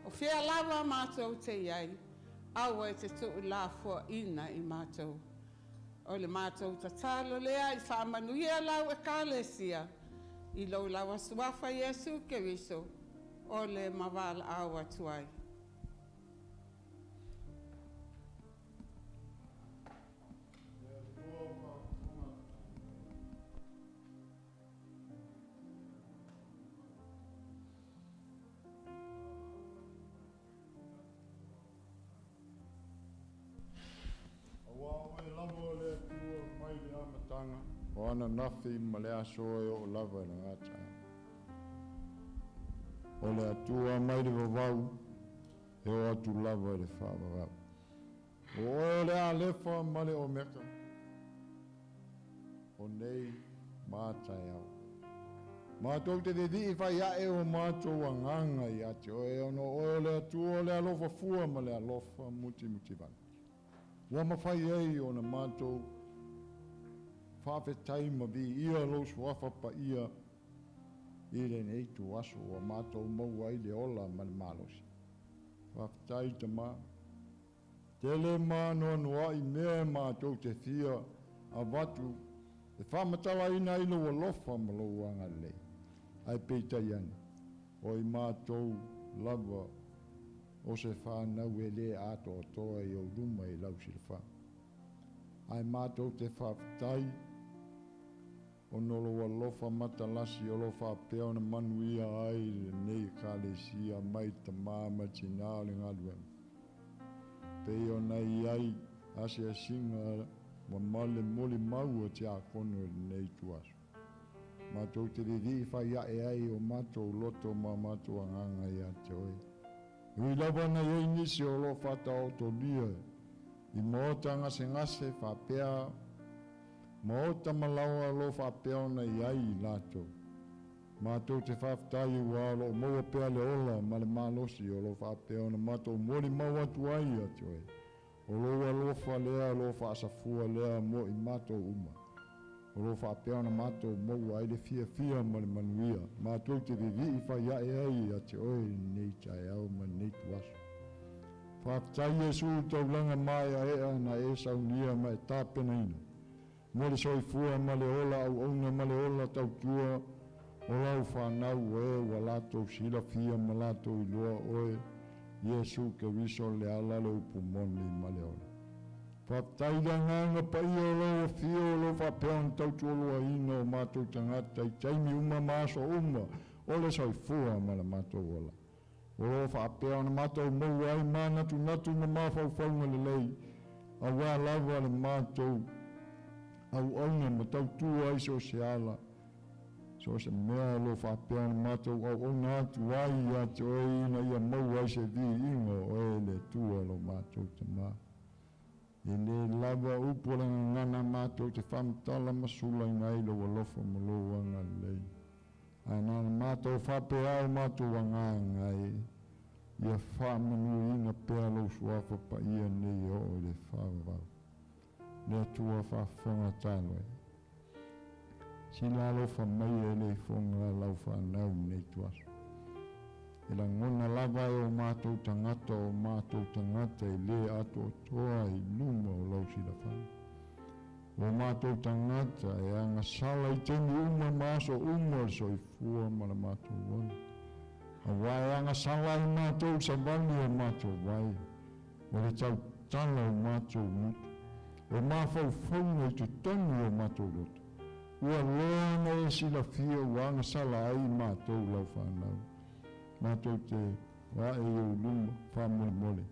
O fea lava matou te i ai, aua e te tuulafoaina i matou. O le matou tatalo lea i faamanuia lau Ekalesia i lou lava Suafa Iesu Keriso o le mavalaau atu ai. Auā o oe lava o le Atua mai le amataga, o ananafi ma le aso e oo lava i le gataeao. O le Atua mai le vavau, e oo atu lava i le faavavau. O oe o le Alefa ma le Omeka, o nei ma taeao. Matou te vevii fai ae o matou agaga ia te oe, ona o oe o le Atua o le alofa fua ma le alofa mutimutivale. Ua mafai ai ona matou faafetai ma viia lou suafa paia i lenei ituaso ua matou maua ai le ola ma le malosi. Faafetai Tamā. Tele ma anoanoai mea e matou te fia avatu e faamatalaina ai lou alofa ma lou agalelei. Ae peitai ane, o i matou lava o se fanau e lē atoatoa i ou luma i lau silafaga. Ae matou te faafetai ona o lou alofa matalasi o lo o faapea ona manuia ai lenei Ekalesia mai tamā ma tinā o le galuega. Pei ona i ai asiasiga ma male molimau a tiakono i lenei ituaso. Matou te vevii fai ae ai o matou loto ma matou agaga ia te oe. E ui lava na i ai nisi o lo o faataotolia i maota gasegase faapea maota ma laoa o lo o faapea ona i ai i latou. Matou te faafetai ua o lo o maua pea le ola ma le malosi o lo o faapea ona matou molimau atu ai ia te oe. O lou alofa lea o lo o faasafua lea mo i matou uma. O lo o faapea ona matou maua ai le fiafia ma le manuia. Matou te vevii fai ae ai ia te oe i lenei taeao ma lenei ituaso. Faafetai Iesu i taulaga maeaea na e saunia ma e tapenaina mo le soifua ma le ola auauna ma le ola tautua o lau fanau o e ua latou silafia ma latou iloa oe Iesu Keriso le ala, le upu moni ma le ola. Faafetai i le agaga paia o lou afio o lo o faapea ona tautualuaina o matou tagata i taimi uma ma aso uma o le soifua ma le matou ola. O lo o faapea ona matou maua ai manatunatu ma mafaufauga lelei, auā lava le matou auauna ma tautua ai so o se ala, so o se mea o lo o faapea ona matou auauna atu ai ia te oe ina ia maua ai se viiga o oe le Atua lo matou Tamā. E lē lava upu o le gagana matou te faamatala ma sulaina ai lou alofa ma lou agalelei. Ae na ona matou faapea o matou agaga e ia faamanuiaina pea lou suafa paia nei e oo i le faavavau. Le Atua faafofoga talo e. Sila alofa mai e le ifoga lau fanau i lenei ituaso. E lagona lava e o matou tagata o matou tagata e lē atoatoa i luma o lau silafaga. O matou tagata e agasala i taimi uma ma aso uma o le soifua ma le matou ola. Auā e agasala ai matou i savali o matou vai, o le tautala o matou gutu, o mafaufauga i totonu o matou loto. Ua loa ona e silafia ua agasala ai matou lau fanau. Matou te o ae i ou luma faamolemole.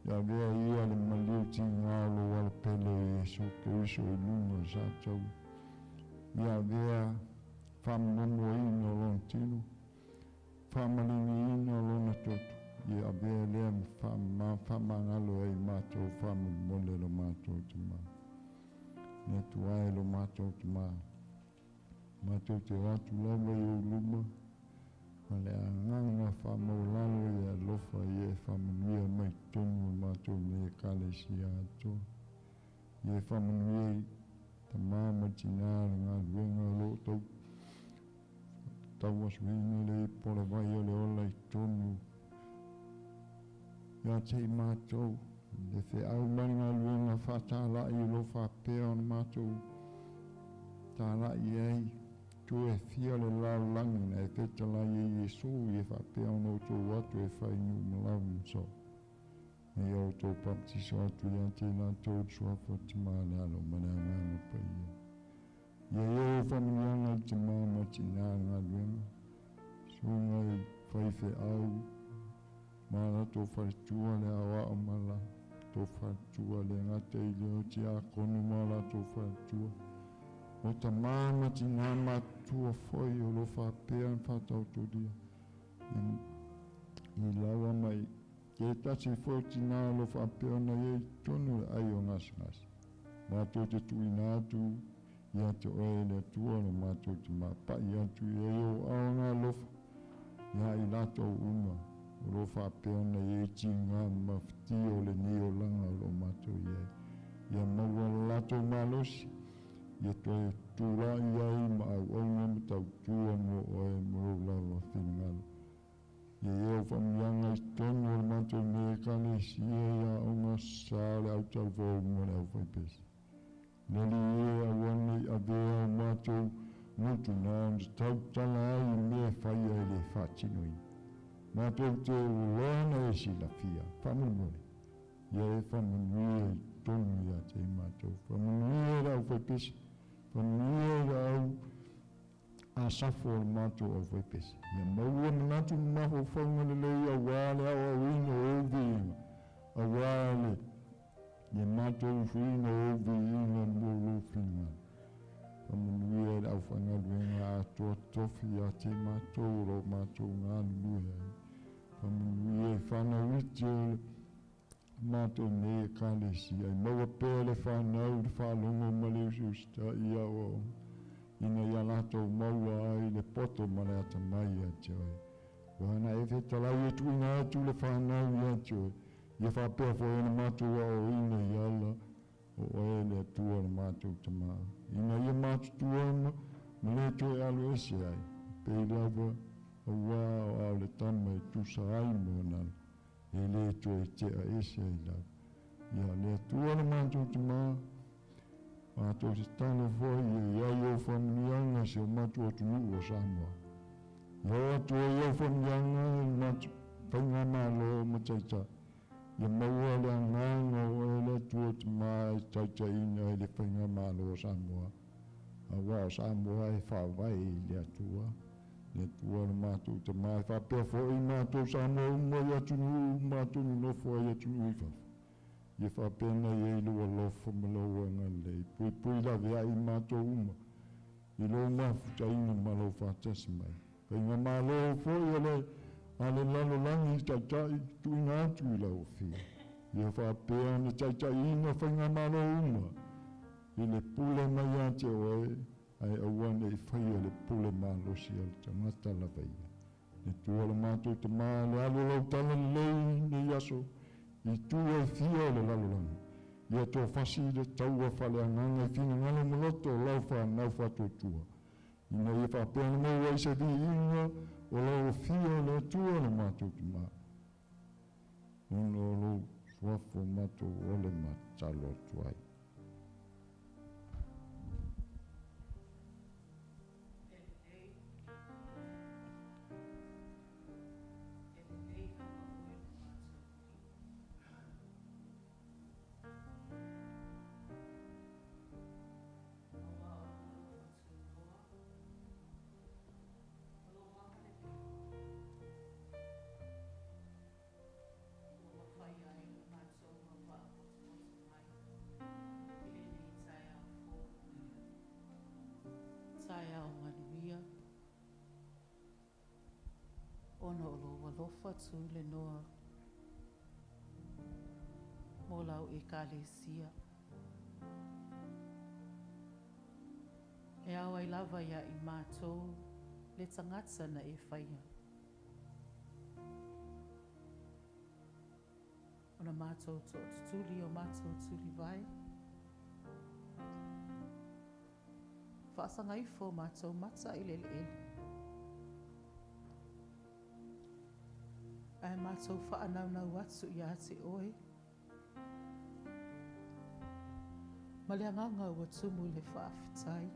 Ia avea ia le maliu tigā o lou alapele o Iesu Keriso i luga o le sataua. Ia avea faamomomoina o lona tino, faamaliliina o lona toto. Ia avea lea ma faamagalo ai matou faamolemole lo matou Tamā. Le Atua e lo matou Tamā. Matou te o atu lava i ou luma ma le agaga faamaualalo ia alofa ia e faamanuia mai totonu o matou nei Ekalesia atoa. Ia e faamanuia i tamā ma tinā le galuega o loo tau tauasuina le ipu o le vai o le ola i tonu ia te i matou le feau ma le galuega faatala'i o loo faapea ona matou tala'i ai tu e fia le lalolagi na e fetalai e Iesu ia faapea ona outou atu e fai nuu ma lava ma soo ina ia outou papatiso atu ia te i latou i le suafa o le Tamā le Alo ma le Agaga Paia. Ia i ai ou faamanuiaga i le tamā ma le tinā le galuega, susuga i faifeau ma latou faletua le aoao ma latou faletua le gata i lea o tiakono ma latou faletua, o tamā ma tinā matutua foi o lo faapea ona faataotolia i laua mai ke tasi foi o tinā o lo faapea ona i ai i totonu o le ai o gasegase. Matou te tuuina atu ia te oe e le Atua lo matou te mapa'i atu i ai ou aoga alofa ia i latou uma o lo faapea ona i ai tiga ma mafatia o lenei olaga o lo o matou i ai. Ia maua le latou malosi, ia toe tula'i ai ma auauna ma tautua mo oe ma lou lava finagalo. Ia i ai au faamanuiaga i totonu o le matou nei Ekalesia i aoga sa o le autalavou ma le aufaipese. Le Alii e, aua ne i avea o matou gutu na ona tautala ai i mea e faia e le faatinoina. Matou te uloa na e silafia, faamolemole, ia e faamanuia i totonu ia te i matou. Faamanuia i le aufaipese, faamanuia i le au asafo o le matou aufaipese. Ia maua manatu ma mafaufauga lelei auā le aoaoina o ou viiga, auā le le matou usuina o ou viiga mo lou finagalo. Faamanuia i le aufaigaluega atoa tofi ia te matou o lo o matou galulue ai. Faamanuia i fanau iti o le matou nei Ekalesia, e maua pea le fanau i le faalogo ma le usiusitai i aoaoga, ina ia latou maua ai le poto ma le atamai ia te oe. Ua na e fetalai e tuuina atu le fanau ia te oe, ia faapea foi ona matou aoaoina i ala o oe le Atua le matou Tamā, ina ia matutua ma ma le toe alo ese ai, pei lava auā o ao le tama e tusa ai ma ona ala, e le toe tea ese ai lava. Ia le Atua le matou Tamā, matou te tatalo foi ia i ai ou faamanuiaga i si o matou atunuu o Samoa. Ia oo atu ai au faamanuiaga i le matou faigamalo ma taitai, ia maua le agaga o oe le Atua Tamā e taitaiina ai le faigamalo o Samoa, aua o Samoa e faavae i le Atua, le Atua lo matou Tamā, e faapea foi matou Samoa uma i atunuu uma matou nonofo ai i atunuu i fafo. Ia faapea ona i ai lou alofa ma lou agalelei, puipui laveai matou uma i lou mafutaina ma lou faatasi mai. Faigamalo foi a le a le lalolagi taitai tuuina atu i lau afio. Ia faapea ona taitaiina faigamalo uma i le pule mai ia te oe, ae aua ne i faia le pule malosi a le tagata lava ia. Le Atua lo matou Tamā, le alu o lau talalelei i nei aso, i itu e fia o le lalolagi, ia toafasi le taua faaleagaga i finagalo ma loto o lau fanau faatuatua, ina ia faapea ona maua ai se viiga o lau afio le Atua lo matou Tamā, ona o lou suafa matou ole ma tatalo atu ai. Taeao manuia, ona o lou alofa tu le noa mo lau Ekalesia. E ao ai lava iā i matou le tagata na e faia. Ona matou tootutuli o matou tulivae. Faasagaifo o matou mata i le eleele. Ae matou faanaunau atu ia te oe. Ma le agaga ua tumu i le faafetai,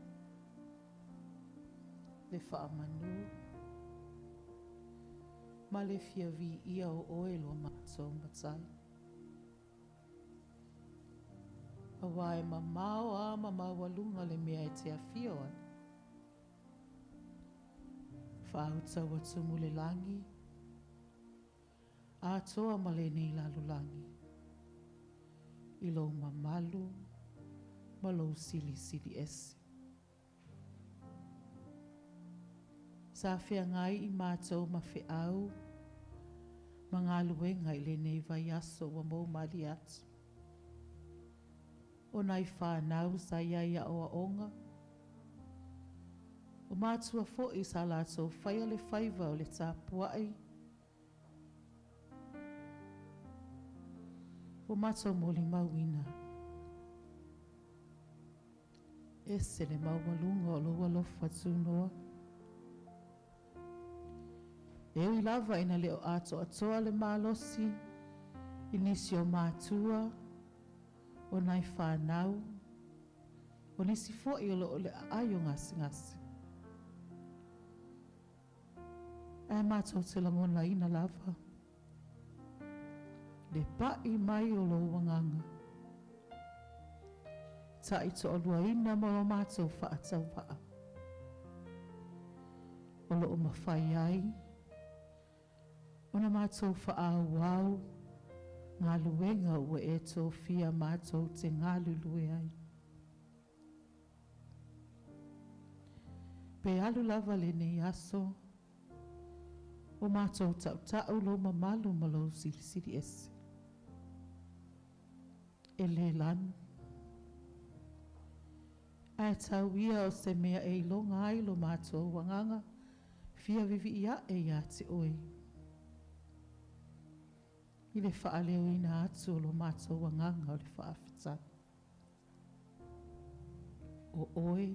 le faamanu, ma le fia viia o oe lo matou Matai. Auā e mamao a ma maualuga le mea e te afio ai. Faauta ua tumu le lagi, atoa ma lenei lalolagi, i lou mamalu ma lou silisili ese. Sa feagai i matou ma feau ma galuega i lenei vaiaso ua moumalie atu. O nai fanau sa i ai i aoaoga, o matua foi sa latou faia le faiva o le tapuai, ua matou molimauina, ese le maualuga o lou alofa tunoa. E ui lava ina le o atoatoa le malosi i nisi o matua, o nai fanau, o nisi foi o lo o i le aai o gasegase. Ae matou te lagonaina lava le pai mai o lou agaga, taitoaluaina ma lo matou faatauvaa, o lo o mafai ai ona matou faaauau galuega ua e tofia matou te galulue ai. Pe alu lava lenei aso, o matou tautau lou mamalu ma lou silisili ese. E le lanu. Ae tau ia o se mea e iloga ai lo matou agaga fia vivii ae ia te oe. I le faaleoina atu o lo matou agaga o le faafetai. O oe,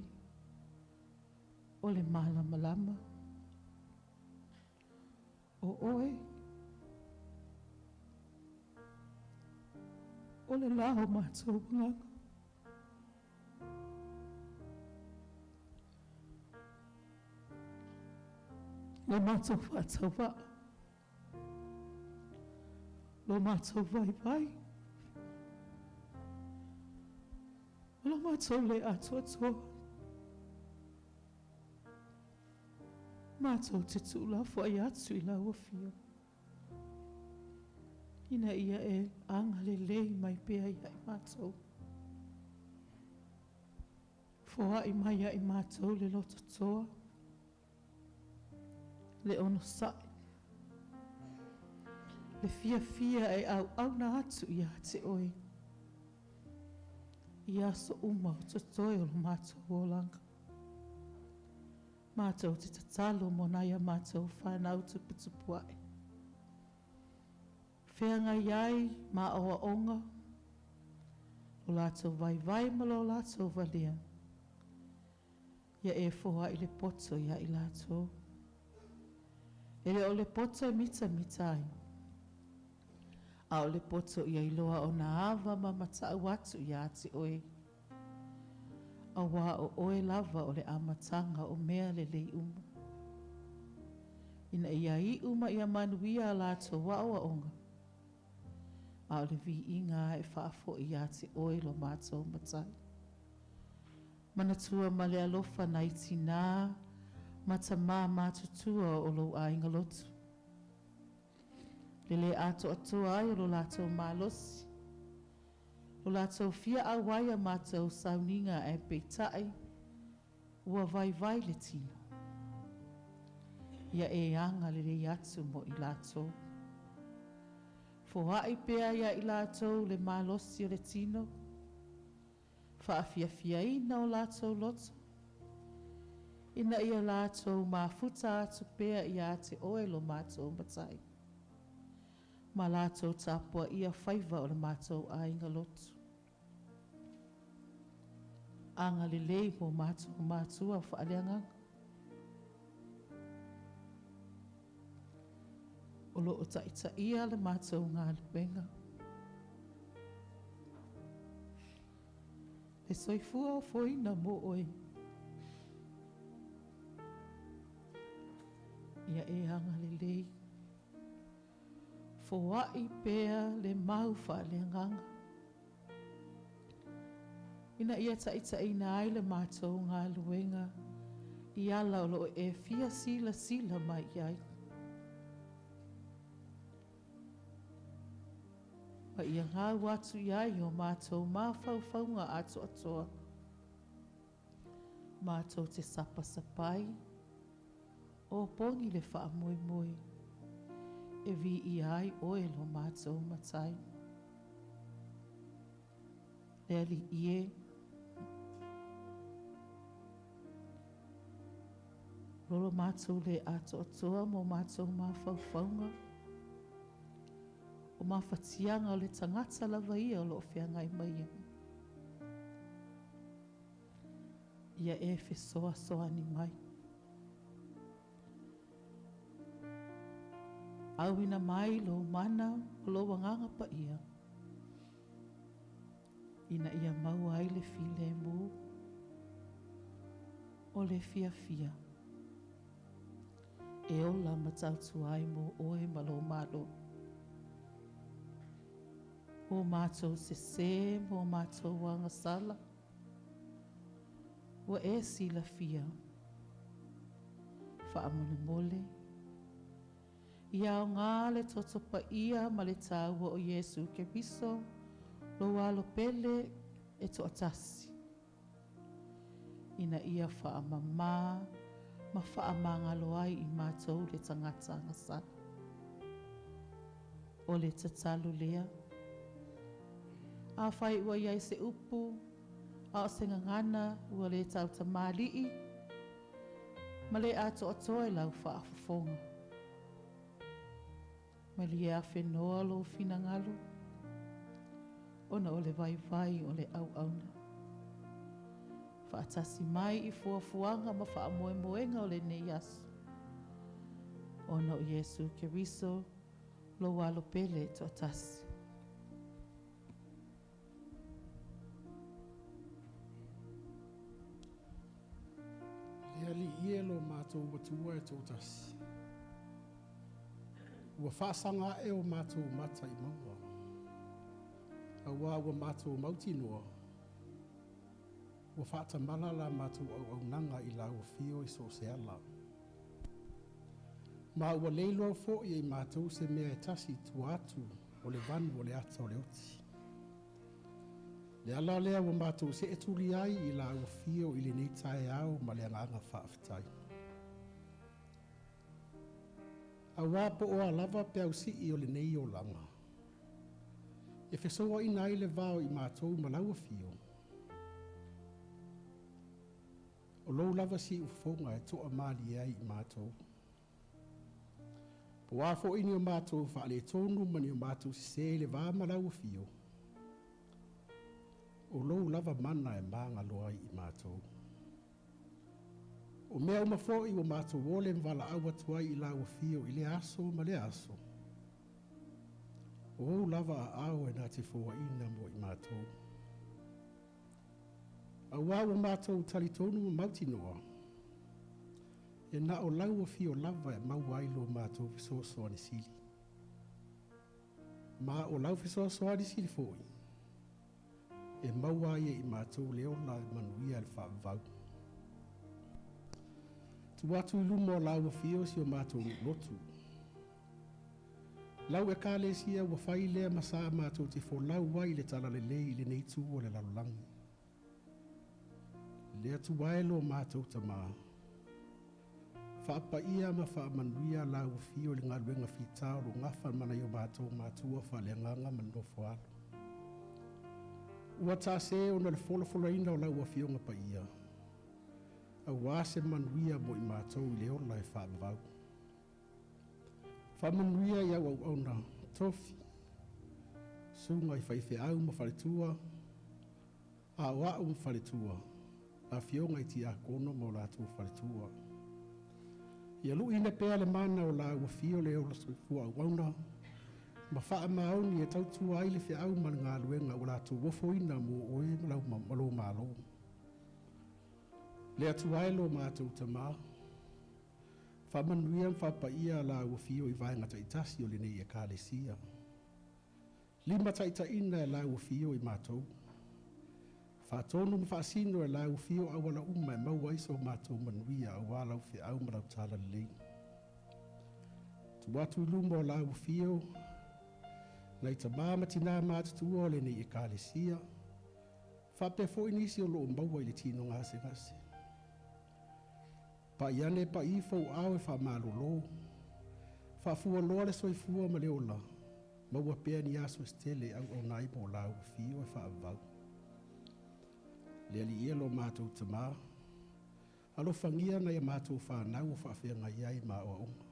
o le malamalama. O oe, o le la o matou agaga. Lo matou faatauvaa, lo matou vaivai, ma lo matou le atoatoa. Matou te tuulafoai atu i lau afio, ina ia e agalelei mai pea ia i matou. Foai mai ia i matou le loto toa, le onosai, le fiafia e auauna atu ia te oe, i aso uma o totoe o lo matou olaga. Matou te tatalo mo nai a matou fanau tuputupu ae. Feagai ai ma aoaoga, lo latou vaivai ma lo latou valea. Ia e foai le poto ia i latou. E le o le poto e mitamita ai, a o le poto ia iloa ona ava ma matau atu ia te oe. Auā o oe lava o le amataga o mea lelei uma. Ina ia iu ma ia manuia a latou aoaoga, a o le viiga e faafoi ia te oe lo matou Matai. Manatua ma le alofa nai tinā ma tamā matutua o lou aiga lotu. Le le atoatoa ai o lo latou malosi, lo latou fia auai a matou sauniga ae peitai, ua vaivai le tino. Ia e agalelei atu mo i latou. Foai pea ia i latou le malosi o le tino, faafiafiaina o latou loto, ina ia latou mafuta atu pea ia te oe lo matou Matai, ma latou tapuaia faiva o le matou aiga lotu. Agalelei mo matou matua faaleagaga. O loo taitaia le matou galuega. Le soifua ofoina mo oe. Ia e agalelei. Foai pea le mau faaleagaga. Ina ia taitaiina ai le matou galuega i ala o loo e fia silasila mai ai. Ma ia gau atu i ai o matou mafaufauga atoatoa. Matou te sapasapai, o pogi le faamoemoe, e viia ai oe lo matou Matai. Le Alii e, o lo matou le atoatoa mo matou mafaufauga, o mafatiaga o le tagata lava ia o loo feagai mai ai. Ia e fesoasoani mai. Auina mai lou mana o lou agaga paia, ina ia maua ai le filemu o le fiafia e ola ma tautua ai mo oe ma lou Malo. O matou sesē ma o matou agasala, ua e silafia. Faamolemole, ia aoga le toto paia ma le taua o Iesu Keriso, lou alo pele e toatasi, ina ia faamamā ma faamagalo ai i matou le tagata agasala. O le tatalo lea. Afai ua i ai se upu, a o se gagana ua le tautamalii, ma le atoatoa i lau faafofoga. Malie afenoa lou finagalo, ona o le vaivai o le auauna. Faatasi mai i fuafuaga ma faamoemoega o lenei aso, ona o Iesu Keriso, lou alo pele e toatasi. Le Alii e lo matou Atua e toatasi. Ua faasaga ae o matou mata i mauga. Auā ua matou mautinoa, ua faatamala la matou auaunaga i lau afio i so o se ala. Ma ua le iloa foi e i matou se mea e tasi i tua atu o le vanu o le ata o le oti. Le ala lea ua matou seetuli ai i lau afio i lenei taeao ma le agaga faafetai. Auā po o a lava peau sii o lenei olaga, e fesouaina ai le va o i matou ma lau afio, o lou lava siufofoga e toamalie ai i matou. Po o a foi ni o matou faaletonu ma ni o matou sesē i le va ma lau afio, o lou lava mana e magalo ai i matou. O mea uma foi ua matou ole ma valaau atu ai i lau afio i lea aso ma lea aso, o ou lava aao e na te foaina mo i matou. Auā ua matou talitonu ma mautinoa, e na o lau afio lava e maua ai lo matou fesoasoani sili. Ma o lau fesoasoani sili foi, e maua ai e i matou le ola e manuia le faavavau. Tu atu i luma o lau afio si o matou nuu lotu. Lau Ekalesia ua fai lea ma sa matou te folau ai le talalelei i lenei itu o le lalolagi. Le Atua e lo matou Tamā, faapaia ma faamanuia lau afio i le galuega fita o lo o gafa ma nai o matou matua faaleagaga ma le nofo a alo. Ua taase ona o le folafolaina o lau Afioga Paia, auā se manuia mo i matou i le ola e faavavau. Faamanuia i au auauna tofi, susuga i faifeau ma faletua, aoao ma faletua. afioga i tiakono ma o latou faletua. Ia luʻiina pea le mana o Lāua Afio le ola soifua auauna ma faamaoni e tautua ai le feau ma le galuega ua latou ofoina mo Oe ma lau ma lou Malo. Le Atua e lo matou Tamā, faamanuia ma faapaia Lāua Afio i vaega taitasi o lenei Ekalesia. Limataitaiina e Lau Afio i matou. Faatonu ma faasino e Lau Afio auala uma e maua ai so matou manuia auā lau feau ma lau talalelei. Tuu atu i luma o Lau Afio, nai tamā ma tinā matutua o lenei Ekalesia, faapea foi nisi o loo maua i le tino gasegase. Pai ane pai ifo ou ao e faamalolo, faafualoa le soifua ma le ola, maua pea ni aso se tele e auauna ai mo Lau Afio e faavavau. Le Alii e lo matou Tamā, alofagia nai a matou fanau o faafeagai ai ma aoaoga.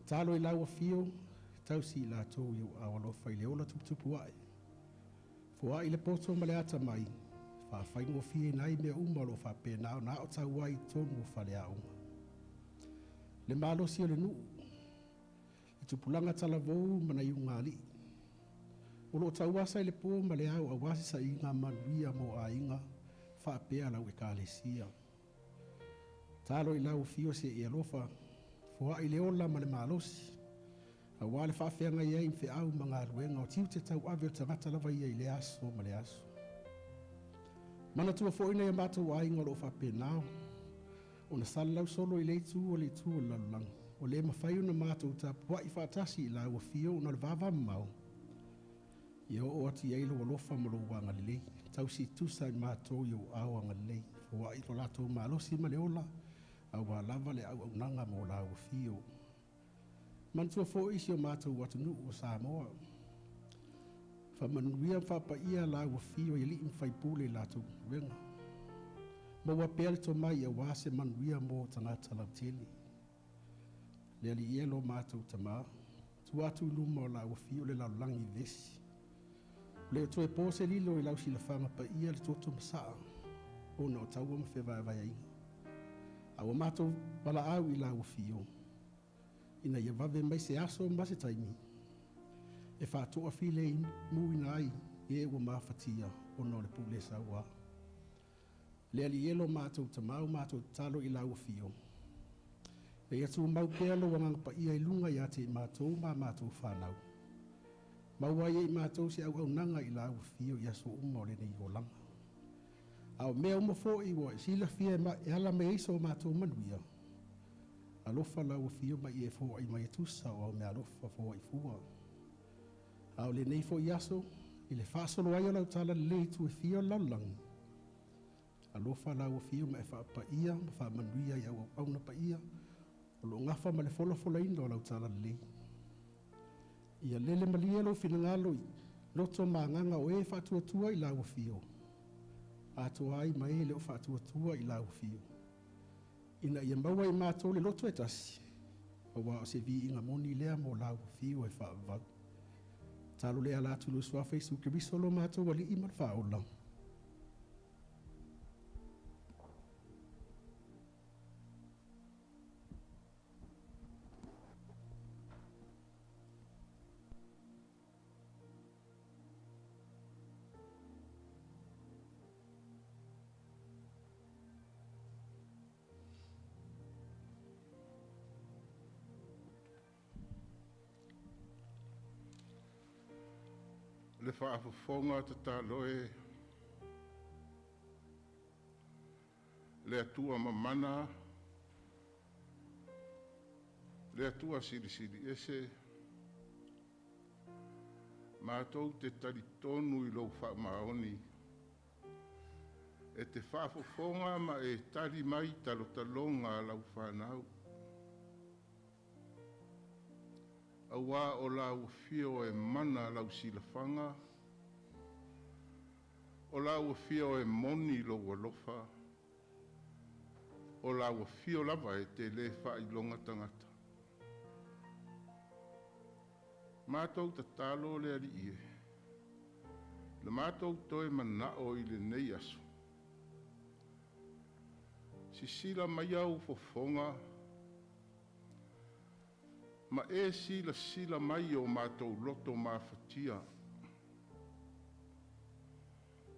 Talo i Lau Afio, tausi i latou i ou aao alofa i le ola tuputupu ae. Foai le poto ma le atamai, faafaigofieina ai mea uma o lo o faapena ona aotau ai i totonu o faleaoga. Le malosi o le nuu, le tupulaga talavou ma nai ulugalii, o lo o tauasa i le po ma le ao aua se sailiga manuia mo aiga faapea lau Ekalesia. Talo i Lau Afio se i alofa, foai le ola ma le malosi, auā le faafeagai ai ma feau ma galuega o tiute tauave o le tagata lava ia i lea aso ma le aso. Manatua foi nai o matou aiga o lo o faapena ona salalau solo i le itu o le itu o le lalolagi, ua le mafai ona matou tapuai faatasi i Lau Afio ona o le vavamamao. Ia oo atu i ai lou alofa ma lou agalelei, tausi tutusa i matou i ou aao agalelei, foai lo latou malosi ma le ola, auā lava le auaunaga mo Lau Afio. Manatua foi si o matou atunuu o Samoa. Faamanuia ma faapaia Lau Afio i alii ma faipule i latou galuega. Maua pea le tomai auā se manuia mo tagata lautele. Le Alii e lo matou Tamā, tuu atu i luma o Lau Afio le lalolagi vevesi. Ua le o toe po se lilo i lau silafaga paia le toto masaa ona o taua ma fevaevaeaiga. A ua matou valaau i Lau Afio, ina ia vave mai se aso ma se taimi e faatoafilemuina ai e ua mafatia ona o le pule sauā. Le Alii e lo matou Tamā, ua matou tatalo i Lau Afio, ina ia tumau pea lou Agaga Paia i luga ia te i matou ma a matou fanau. Maua ai e i matou se auaunaga i Lau Afio i aso uma o lenei olaga. A o mea uma foi ua e silafia e ala mai ai so matou manuia, alofa Lau Afio ma ia e foai mai e tusa o au meaalofa foai fua. A o lenei foi aso, i le faasolo ai o lau talalelei i itu e fia o le lalolagi, alofa Lau Afio ma e faapaia ma faamanuia i au auauna paia o lo o gafa ma le folafolaina o lau talalelei. Ia lele malie lou finagalo i loto ma agaga o e faatuatua i Lau Afio, atoa ai ma e le o faatuatua i Lau Afio, ina ia maua e matou le loto e tasi, auā o se viiga moni lea mo Lau Afio e faavavau. Talo le ala atu i lou Suafa Iesu Keriso lo matou Alii ma le Faaola. Le faafofoga tatalo e le Atua mamana, le Atua silisili ese, matou te talitonu i lou faamaoni, e te faafofoga ma e tali mai talotaloga a lau fanau. Auā o lau afio e mana lau silafaga, o lau afio e moni lou alofa, o lau afio lava e te le faailoga tagata. Matou tatalo le Alii e, le matou toe manao i lenei aso. Sisila mai au fofoga ma e silasila mai o matou loto mafatia.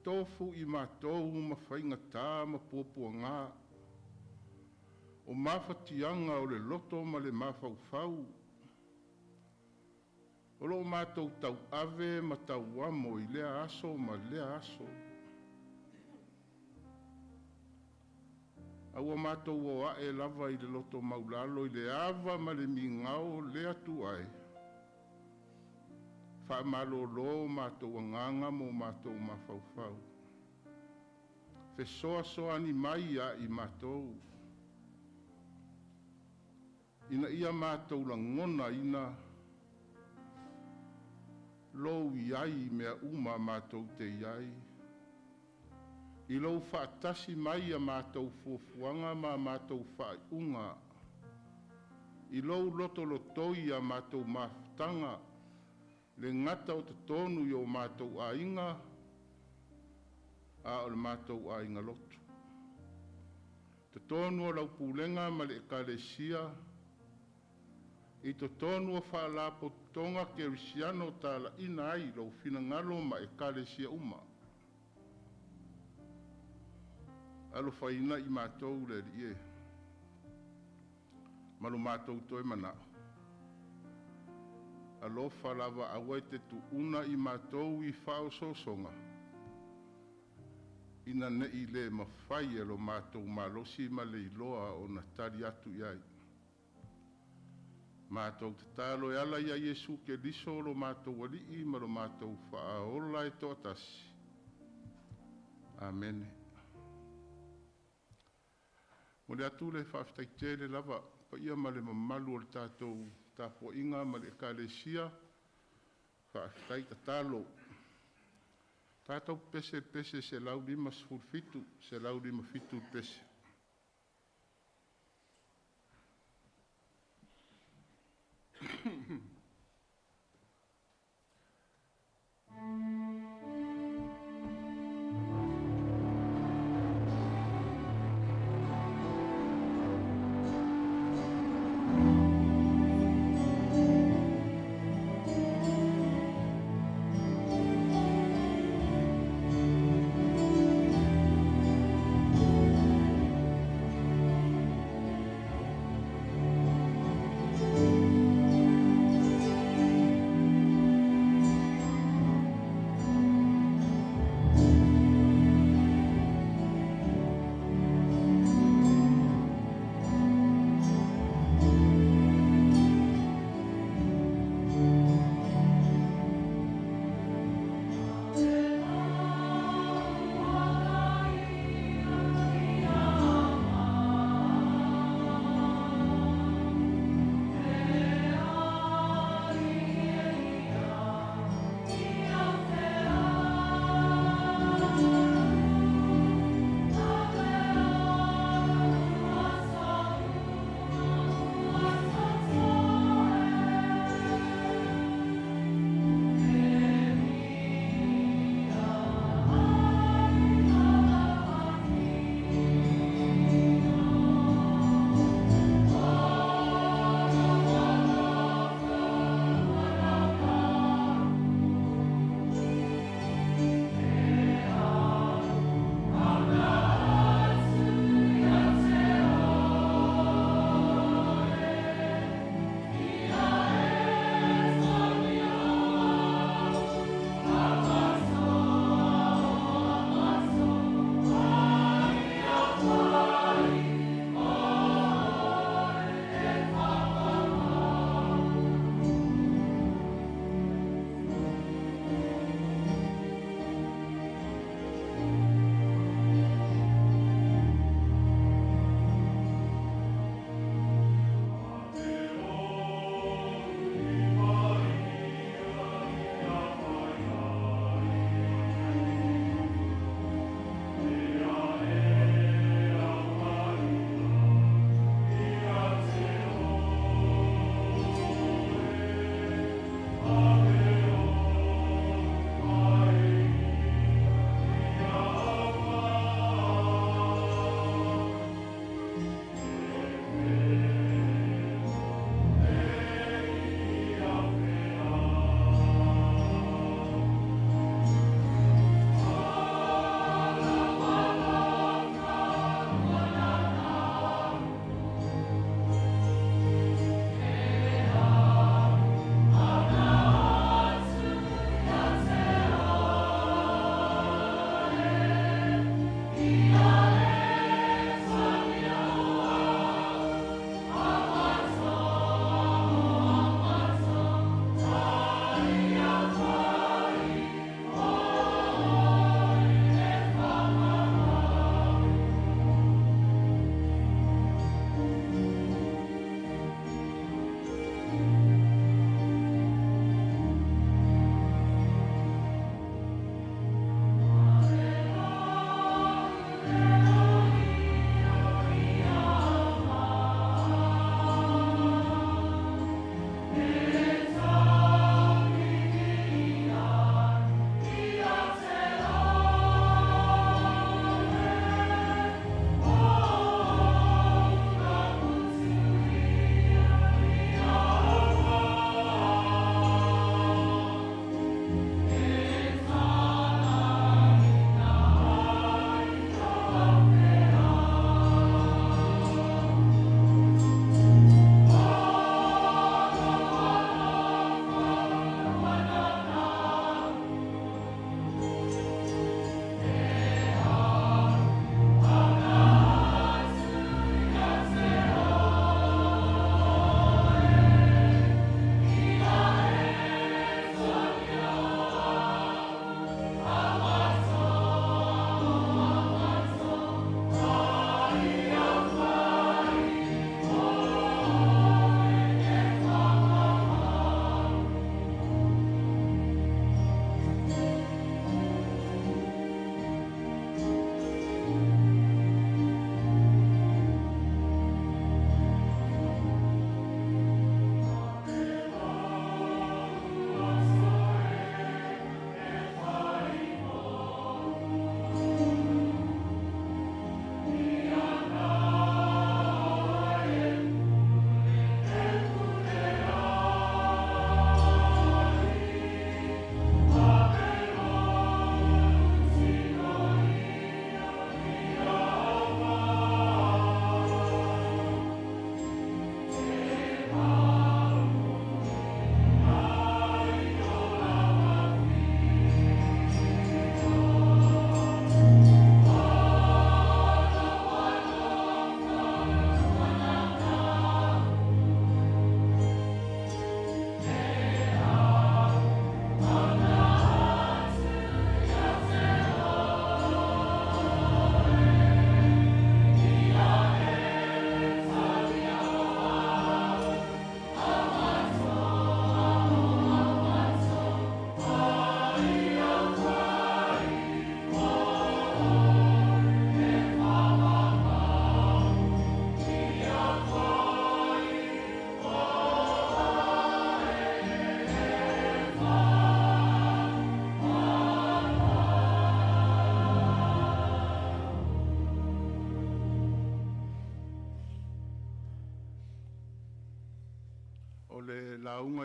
Tofu i matou ma faigata ma puapuagā, o mafatiaga o le loto ma le mafaufau, o loo matou tauave ma tauamo i lea aso ma lea aso. A ua matou o ae lava i le loto maualalo i le ava ma le migao o le Atua e, faamalōlō o matou agaga ma o matou mafaufau, fesoasoani mai ia i matou, ina ia matou lagonaina lou i ai i mea uma matou te i ai, i lou faatasi mai i a matou fuafuaga ma a matou faaiuga, i lou lotolotoi i a matou mafutaga, le gata o totonu i o matou aiga, a o le matou aiga lotu. Totonu o lau pulega ma le Ekalesia, i totonu o Faalapotopotoga Kerisiano o talaiina ai lou finagalo ma Ekalesia uma. Alofaina i matou le Alii e, ma lo matou toe manao. Alofa lava aua e te tuuna i matou i faaosoosoga, ina ne'i le mafai e lo matou malosi ma le iloa ona tali atu i ai. Matou tatalo e ala ia Iesu Keriso lo matou Alii ma lo matou Faaola e toatasi. Amene. Momoli atu le faafetai tele lava paia ma le mamalu o le tatou tapuaiga ma le Ekalesia, faafetai tatalo. Tatou pepese i le pese 157, 157 le pese.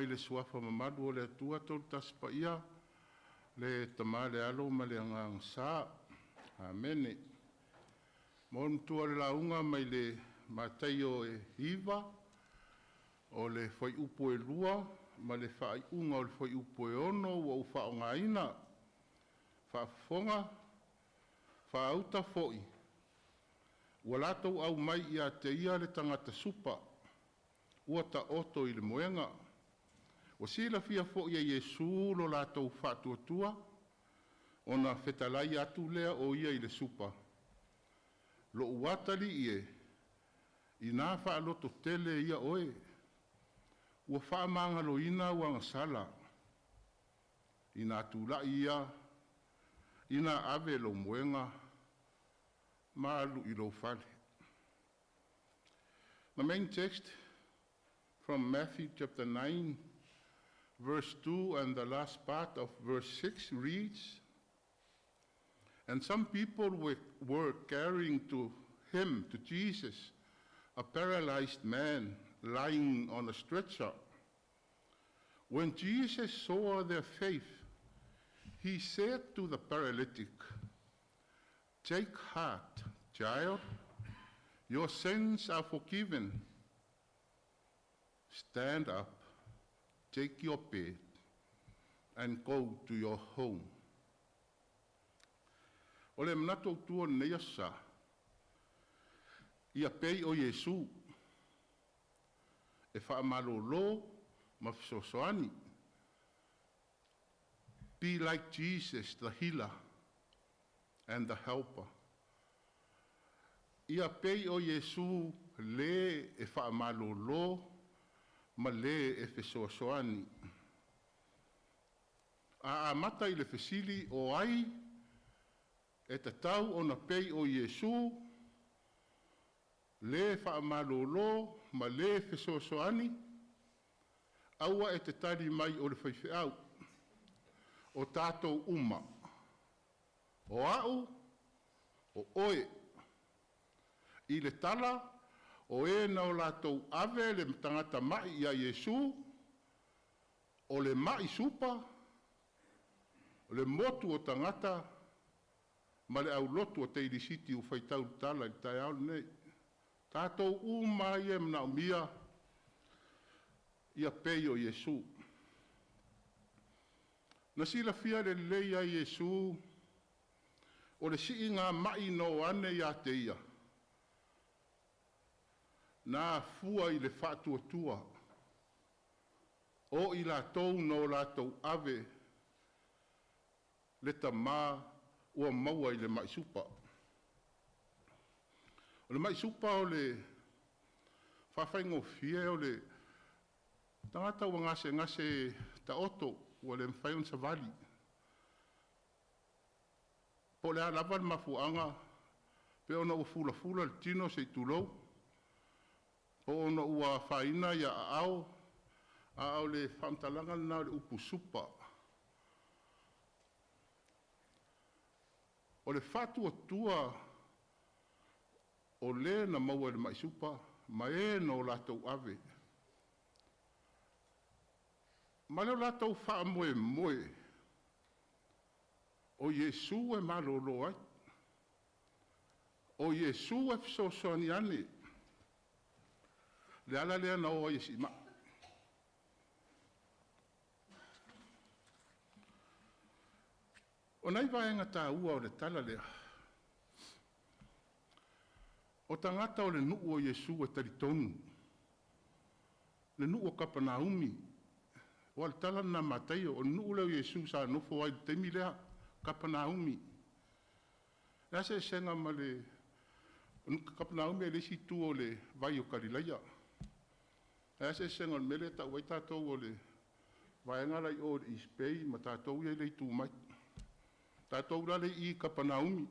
i le Suafa mamalu o le Atua Tolutasi Paia, le Tama le Alo ma le Agaga Sa. Amene. Mo matua le lauga mai le Mataio e 9, o le fuaiupu e 2 ma le faaiuga o le fuaiupu e 6 ua ou faaaogaina. Faafofoga, faauta foi, ua latou aumai ia te ia le tagata supa, ua taoto i le moega. Ua silafia foi e Iesu lo latou faatuatua, ona fetalai atu lea o ia i le supa, “Lou atalii e, inā faalototele ia oe, ua faamagaloina au agasala.” Ina tulai ia, ina ave lou moega ma alu i lou fale. The main text from Matthew chapter 9, verse 2 and the last part of verse 6 reads, "And some people were carrying to him, to Jesus, a paralyzed man lying on a stretcher. When Jesus saw their faith, he said to the paralytic, 'Take heart, child, your sins are forgiven. Stand up, take your bed, and go to your home.'" O le manatu autu o lenei aso sa, ia pei o Iesu e faamalolo ma fesoasoani. Be like Jesus, the healer and the helper. Ia pei o Iesu le e faamalolo ma le e fesoasoani. A amata i le fesili o ai e tatau ona pei o Iesu le faamalolo ma le fesoasoani, aua e te tali mai o le faifeau, o tatou uma. O au, o oe. I le tala, o e na o latou ave le tagata mai ia Iesu, o le mai supa, o le motu o tagata, ma le aulotu o teilisiti ua faitau le tala i le taeao lenei. Tatou uma ia e manaomia ia pei o Iesu. Na silafia lelei e Iesu o le siigamai na o ane ia te ia, na afua i le faatuatua o i latou na o latou ave le tama ua maua i le mai supa. O le mai supa o le faafaigofie o le tagata ua gasegase taoto ua le mafai ona savali. Po o le a lava le mafuaaga, pe ona ua fulafula le tino se i tulou, po o ona ua afaina aao, a o le faamatalaga lena o le upu supa. O le faatuatua o le na maua i le mai supa ma e na o latou ave, ma le latou faamoemoe o Iesu e malolo ai, o Iesu e fesoasoani ane, le ala lea na o ai e siimai. O nai vaega taua o le tala lea, o tagata o le nuu o Iesu e talitonu, le nuu o Kapanaumi, o le tala lena a Mataio, o le nuu lea o Iesu sa nofo ai i le taimi lea, Kapanaumi. Le a se eseesega ma le Kapanaumi e le isi itu o le vai o Kalilaia. Le a se eseesega o le mea lea e tau ai tatou o le vaega la i o le East Bay ma tatou ia i le itu mai. Tatou la le i Kapanaumi.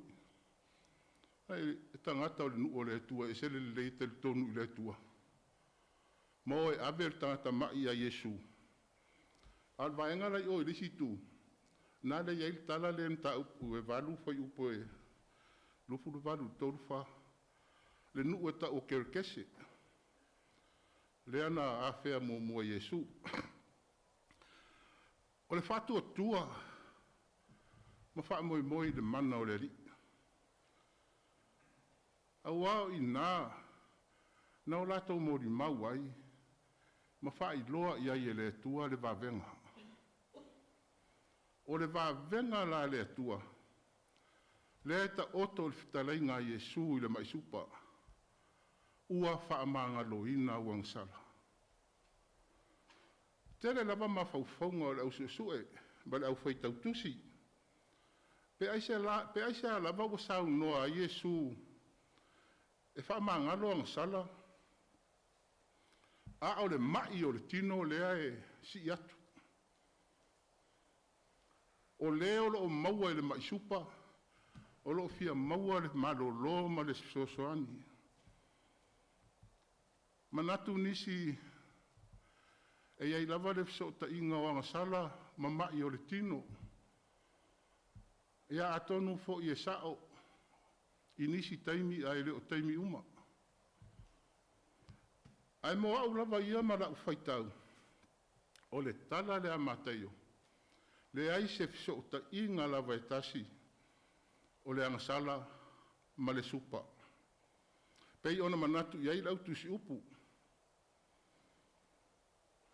E tagata o le nuu o le Atua e ese le lelei e talitonu i le Atua. Ma o e ave le tagata mai ia Iesu. A o le vaega la i o i le isi itu, na le i ai le tala lea mataupu e 8 fuaiupu e 28 34. Le nuu e tau o Kerekese, lea na afea muamua e Iesu. O le faatuatua ma faamoemoe i le mana o le Alii. Auā o i inā na o latou molimau ai ma faailoa i ai e le Atua le vavega. O le vavega la a le Atua, lea e taoto i le fetalaiga a Iesu i le mai supa, ua faamagaloina au agasala. Tele lava mafaufauga o le au suesue ma le au faitau tusi, pe aisea lava ua saunoa ai Iesu e faamagalo agasala, a o le mai o le tino lea e sii atu. O le o lo o maua i le mai supa, o lo o fia maua le malolo ma le fesoasoani. Manatu nisi e i ai lava le fesootaiga o agasala ma mai o le tino. Ia atonu foi e sao i nisi taimi ae le o taimi uma. Ae mo au lava ia ma lau faitau, o le tala lea a Mataio, leai se fesootaiga lava e tasi o le agasala ma le supa. Pei ona manatu i ai le au tusiupu,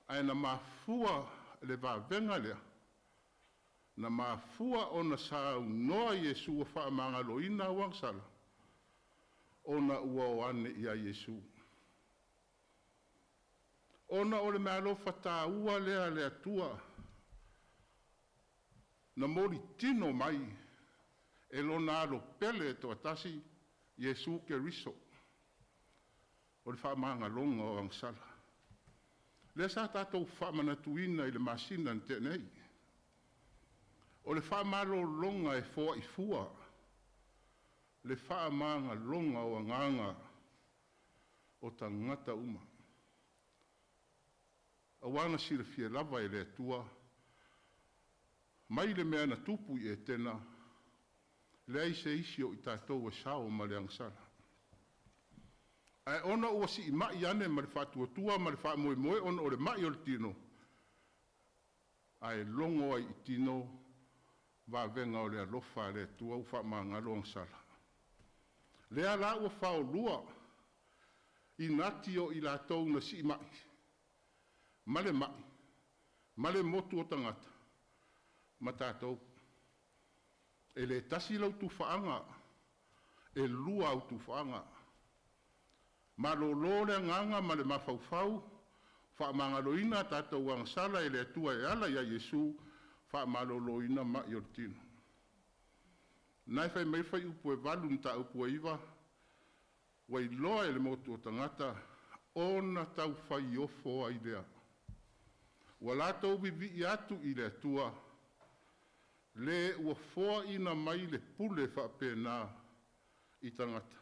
ae na mafua le vavega lea, na mafua ona saunoa Iesu ua faamagaloina au agasala, ona ua o ane ia Iesu. Ona o le meaalofa taua lea a le Atua, na molitino mai e Lona Alo pele e toatasi, Iesu Keriso, o le faamagaloga o agasala. Lea sa tatou faamanatuina i le masina na tea nei. O le faamalologa e foai fua le faamagaloga o agaga o tagata uma. Auā na silafia lava e le Atua mai le mea na tupu i Etena, leai se isi o i tatou e sao ma le agasala. Ae ona ua siimai ane ma le faatuatua ma le faamoemoe ona o le mai o le tino, ae logo ai i tino vavega o le alofa a le Atua ua faamagalo agasala. Lea la ua faolua i nati o i latou na siimai ma le mai ma le motu o tagata ma tatou. E le tasi lau tufaaga, e lua au tufaaga. Malolo le agaga ma le mafaufau, faamagaloina a tatou agasala e le Atua e ala ia Iesu, faamaloloina mai o le tino. Na e fai mai le fuaiupu e 8 mataupu e 9, ua iloa e le motu o tagata ona taufaiofo ai lea. Ua latou vivii atu i le Atua, le ua foaina mai le pule faapena i tagata.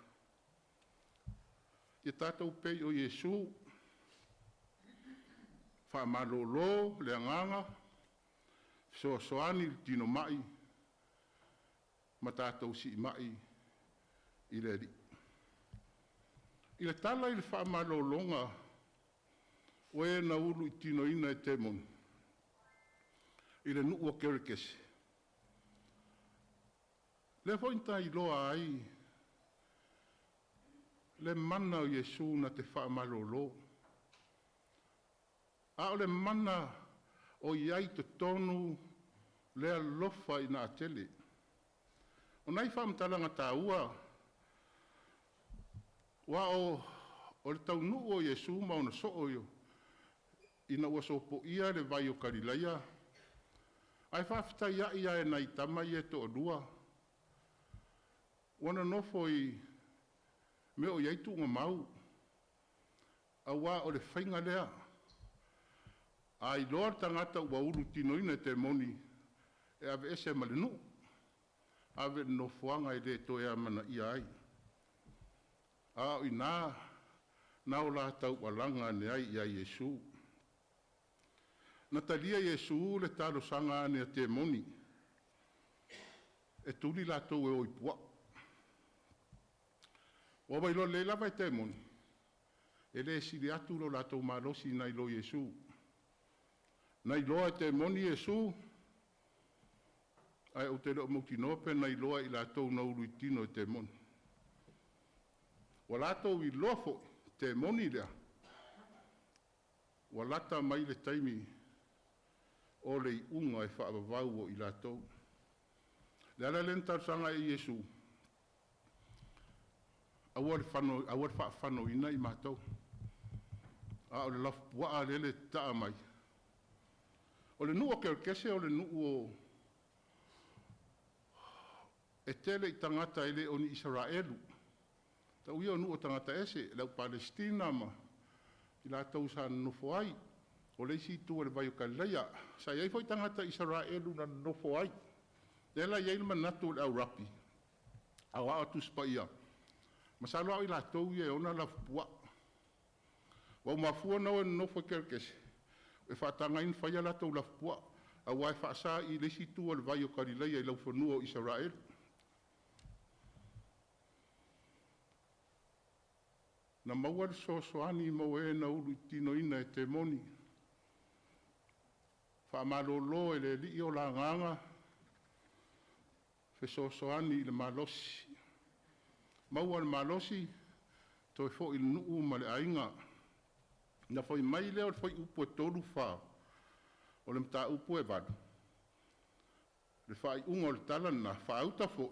Ia tatou pei o Iesu, faamalolo le agaga, fesoasoani i le tino mai, ma tatou siimai i le Alii. I le tala i le faamalologa o e na uluitinoina e temoni i le nuu o Kerekese, lea foi na tailoa ai le mana o Iesu na te faamalolo. A o le mana o i ai totonu le alofa i na atele. O nai faamatalaga taua, ua o le taunuu o Iesu ma ona soo ina ua sopoia le vai o Kalilaia, ae faafetai ai lava e nai tama ia e toalua, ua nonofo i mea o i ai tuugamau, auā o le faiga lea. A iloa le tagata ua ulutinoina e temoni, e aveese ma le nuu, ave i le nofoaga e le toe amanaia ai. A o i ina na o latou alaga ane ai ia Iesu. Na talia Iesu le talosaga ane a temoni, e tuli latou e o i puaa. Ua ua iloa lelei lava e temoni, e le sili atu lo latou malosi nai lo Iesu. Na iloa e temoni Iesu, Ae ou te le o mautinoa pe na iloa e i latou na ulu i tino e temoni. Ua latou iloa foi temoni lea, ua lata mai le taimi o le iuga e faavavau o i latou. Le ala lea na talosaga ai i Iesu, aua le aua le faafanoina i matou. A o le lafupuaa lele e tataa mai. O le nuu o Kerekese o le nuu o e tele i tagata e le o ni Isaraelu. Tau ia o nuu o tagata ese, le au Palesitina ma i latou sa nonofo ai. O le isi itu o le vai o Kalilaia. Sa i ai foi tagata Isaraelu na nonofo ai. Lea la e i ai le manatu o le au rapi, aoao Tusi Paia, masalo a o i latou ia e ona lafupuaa. Ua mafua ona o e nonofo i Kerekese, e faataga ai ona fai a latou lafupuaa, aua e faasa i le isi itu o le vai o Kalilaia i laufanua o Isaraelu. Na maua le fesoasoani mo e na uluitinoina e temoni. Faamalolo e le Alii o la agaga, fesoasoani i le malosi. Maua le malosi, toe foi i le nuu ma le aiga. Na fai mai lea o le fuaiupu e 34, o le mataupu e 8, le faaiuga o le tala lena, faauta foi,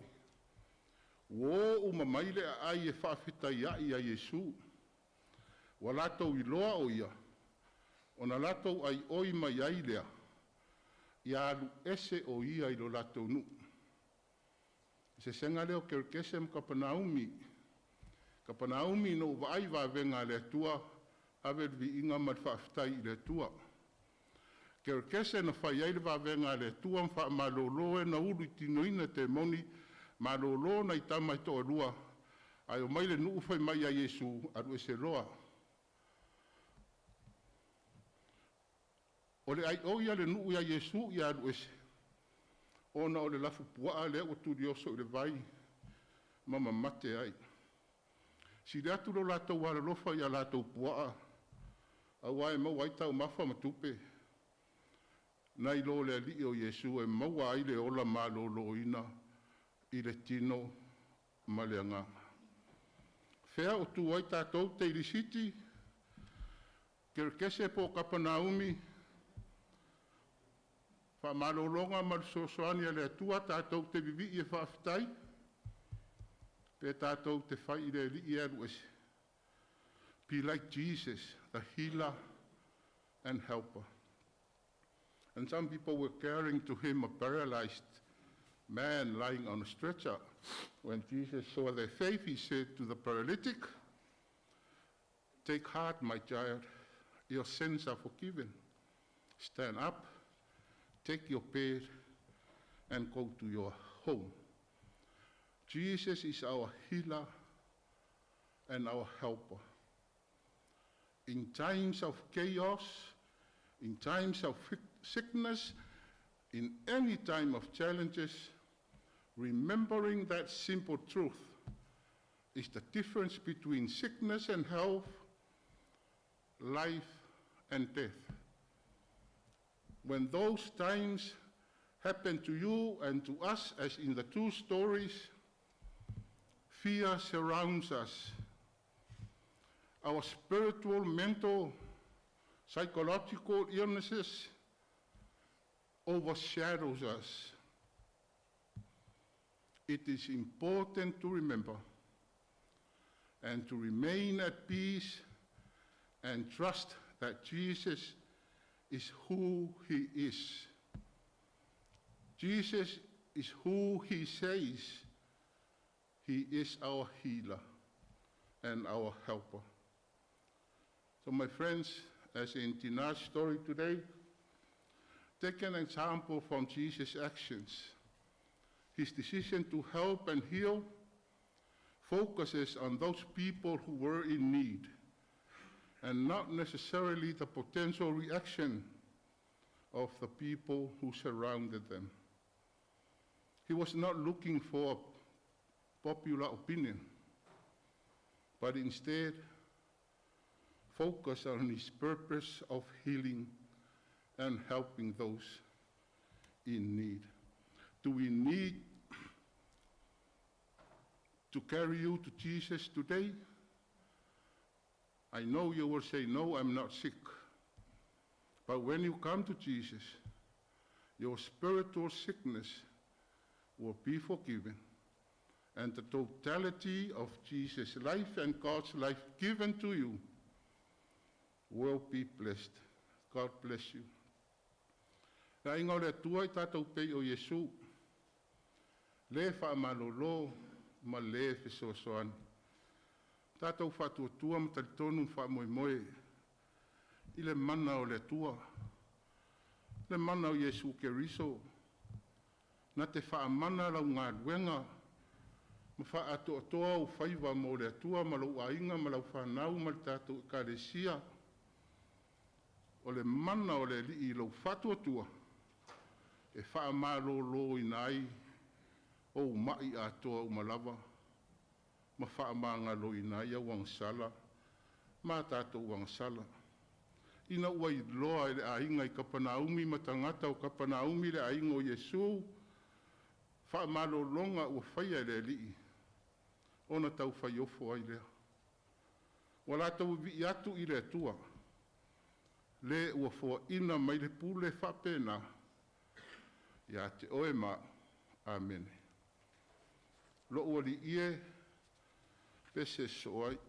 ua o uma mai le aai e faafetaiai ia Iesu. Ua latou iloa o ia, ona latou aioi mai ai lea, ia alu ese o ia i lo latou nuu. Eseesega lea o Kerekese ma Kapunaumi. Kapunaumi na ou vaai i vavega a le Atua, ave le viiga ma le faafetai i le Atua. Kerekese na fai ai le vavega a le Atua ma faamalolo e na ulu i tinoina e temoni, malolo nai tama e toalua, ae omai le nuu fai mai ia Iesu, alu ese loa. O le aioi a le nuu ia Iesu ia alu ese, ona o le lafupuaa lea ua tulioso i le vai ma mamate ai. Sili atu lo latou alolofa i a latou puaa, aua e maua ai taumafa ma tupe, nai lo le Alii o Iesu e maua ai le ola maloloina i le tino ma le agaga. Fea o tu ai tatou Daly City, Kerekese po o Kapunaumi, faamalologa ma le fesoasoani a le Atua tatou te vivii e faafetai, pe tatou te fai i le Alii e alu ese. Be like Jesus, the healer and helper. And some people were carrying to him a paralyzed man lying on a stretcher. When Jesus saw their faith, he said to the paralytic, "Take heart, my child, your sins are forgiven. Stand up, take your bed, and go to your home." Jesus is our healer and our helper. In times of chaos, in times of sickness, in any time of challenges, remembering that simple truth is the difference between sickness and health, life and death. When those times happen to you and to us, as in the two stories, fear surrounds us. Our spiritual, mental, psychological illnesses overshadows us. It is important to remember and to remain at peace and trust that Jesus is who he is. Jesus is who he says he is, our healer and our helper. So, my friends, as in Tina's story today, take an example from Jesus' actions. His decision to help and heal focuses on those people who were in need and not necessarily the potential reaction of the people who surrounded them. He was not looking for a popular opinion, but instead focused on his purpose of healing and helping those in need. Do we need to carry you to Jesus today? I know you will say, "No, I'm not sick." But when you come to Jesus, your spiritual sickness will be forgiven, and the totality of Jesus' life and God's life given to you will be blessed. God bless you. Le aiga o le Atua i tatou pei o Iesu, le faamalolo ma le fesoasoani. Tatou faatuatua ma talitonu ma faamoemoe i le mana o le Atua, le mana o Iesu Keriso, na te faamana lau galuega ma faaatoatoa ou faiva mo le Atua ma lou aiga ma lau fanau ma le tatou ekalesia. O le mana o le Alii i lou faatuatua e faamaloloina ai ou mai atoa uma lava ma faamagaloina ai au agasala ma tatou agasala. Ina ua iloa e le aiga i Kapanaumi ma tagata o Kapanaumi le aiga o Iesu faamalologa ua faia e le Alii, ona taufaifo ai lea. Ua latou vivii atu i le Atua, le ua foaina mai le pule faapena ia te oe ma a'u. Amene. Lou Alii e, pese sosoo ai.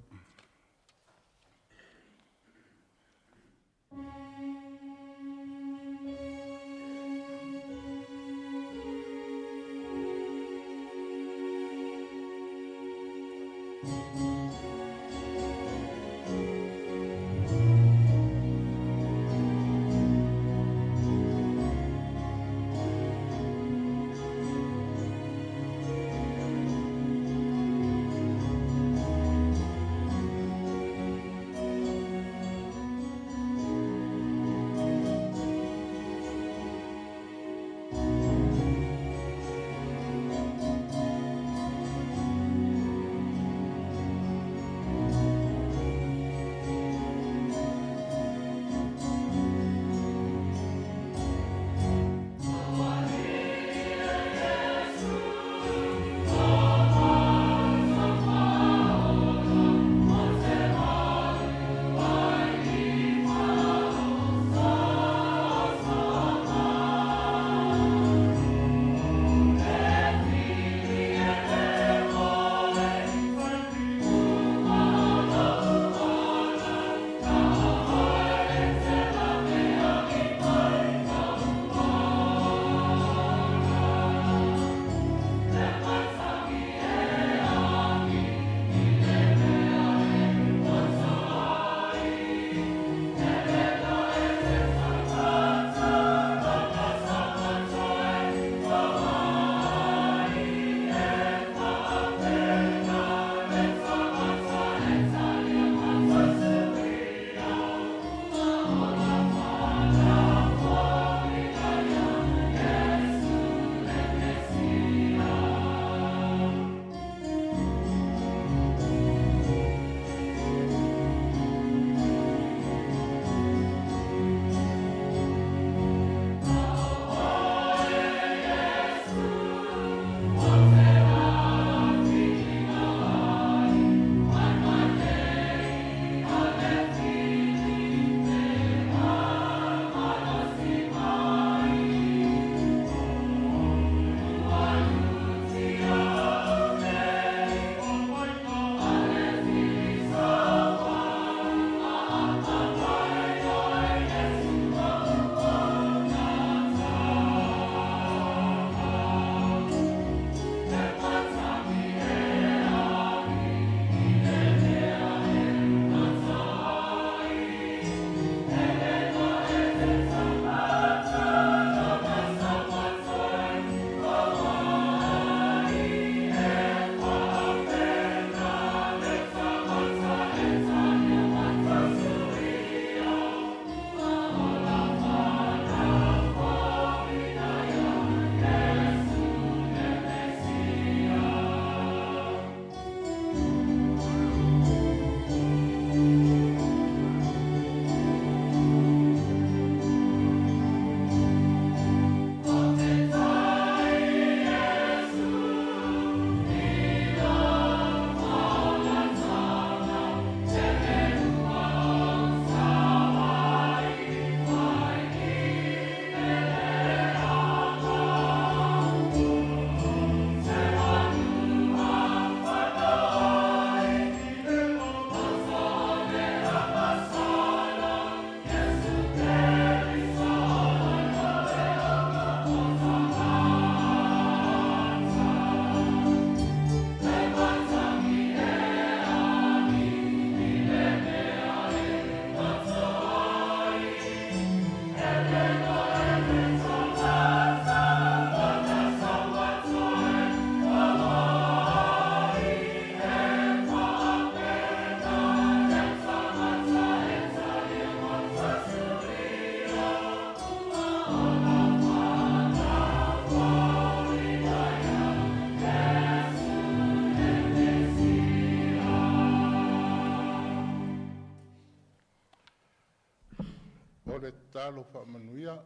Tatalo faamanuia.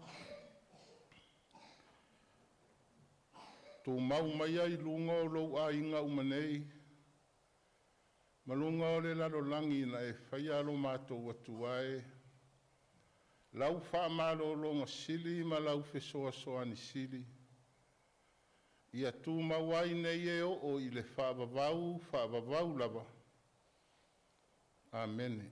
Tumau maia i luga o lou aiga uma nei ma luga o le lalolagi na e faia lo matou Atua e, lau faamalologa sili ma lau fesoasoani sili, ia tumau ai nei e oo i le faavavau, faavavau lava. Amene.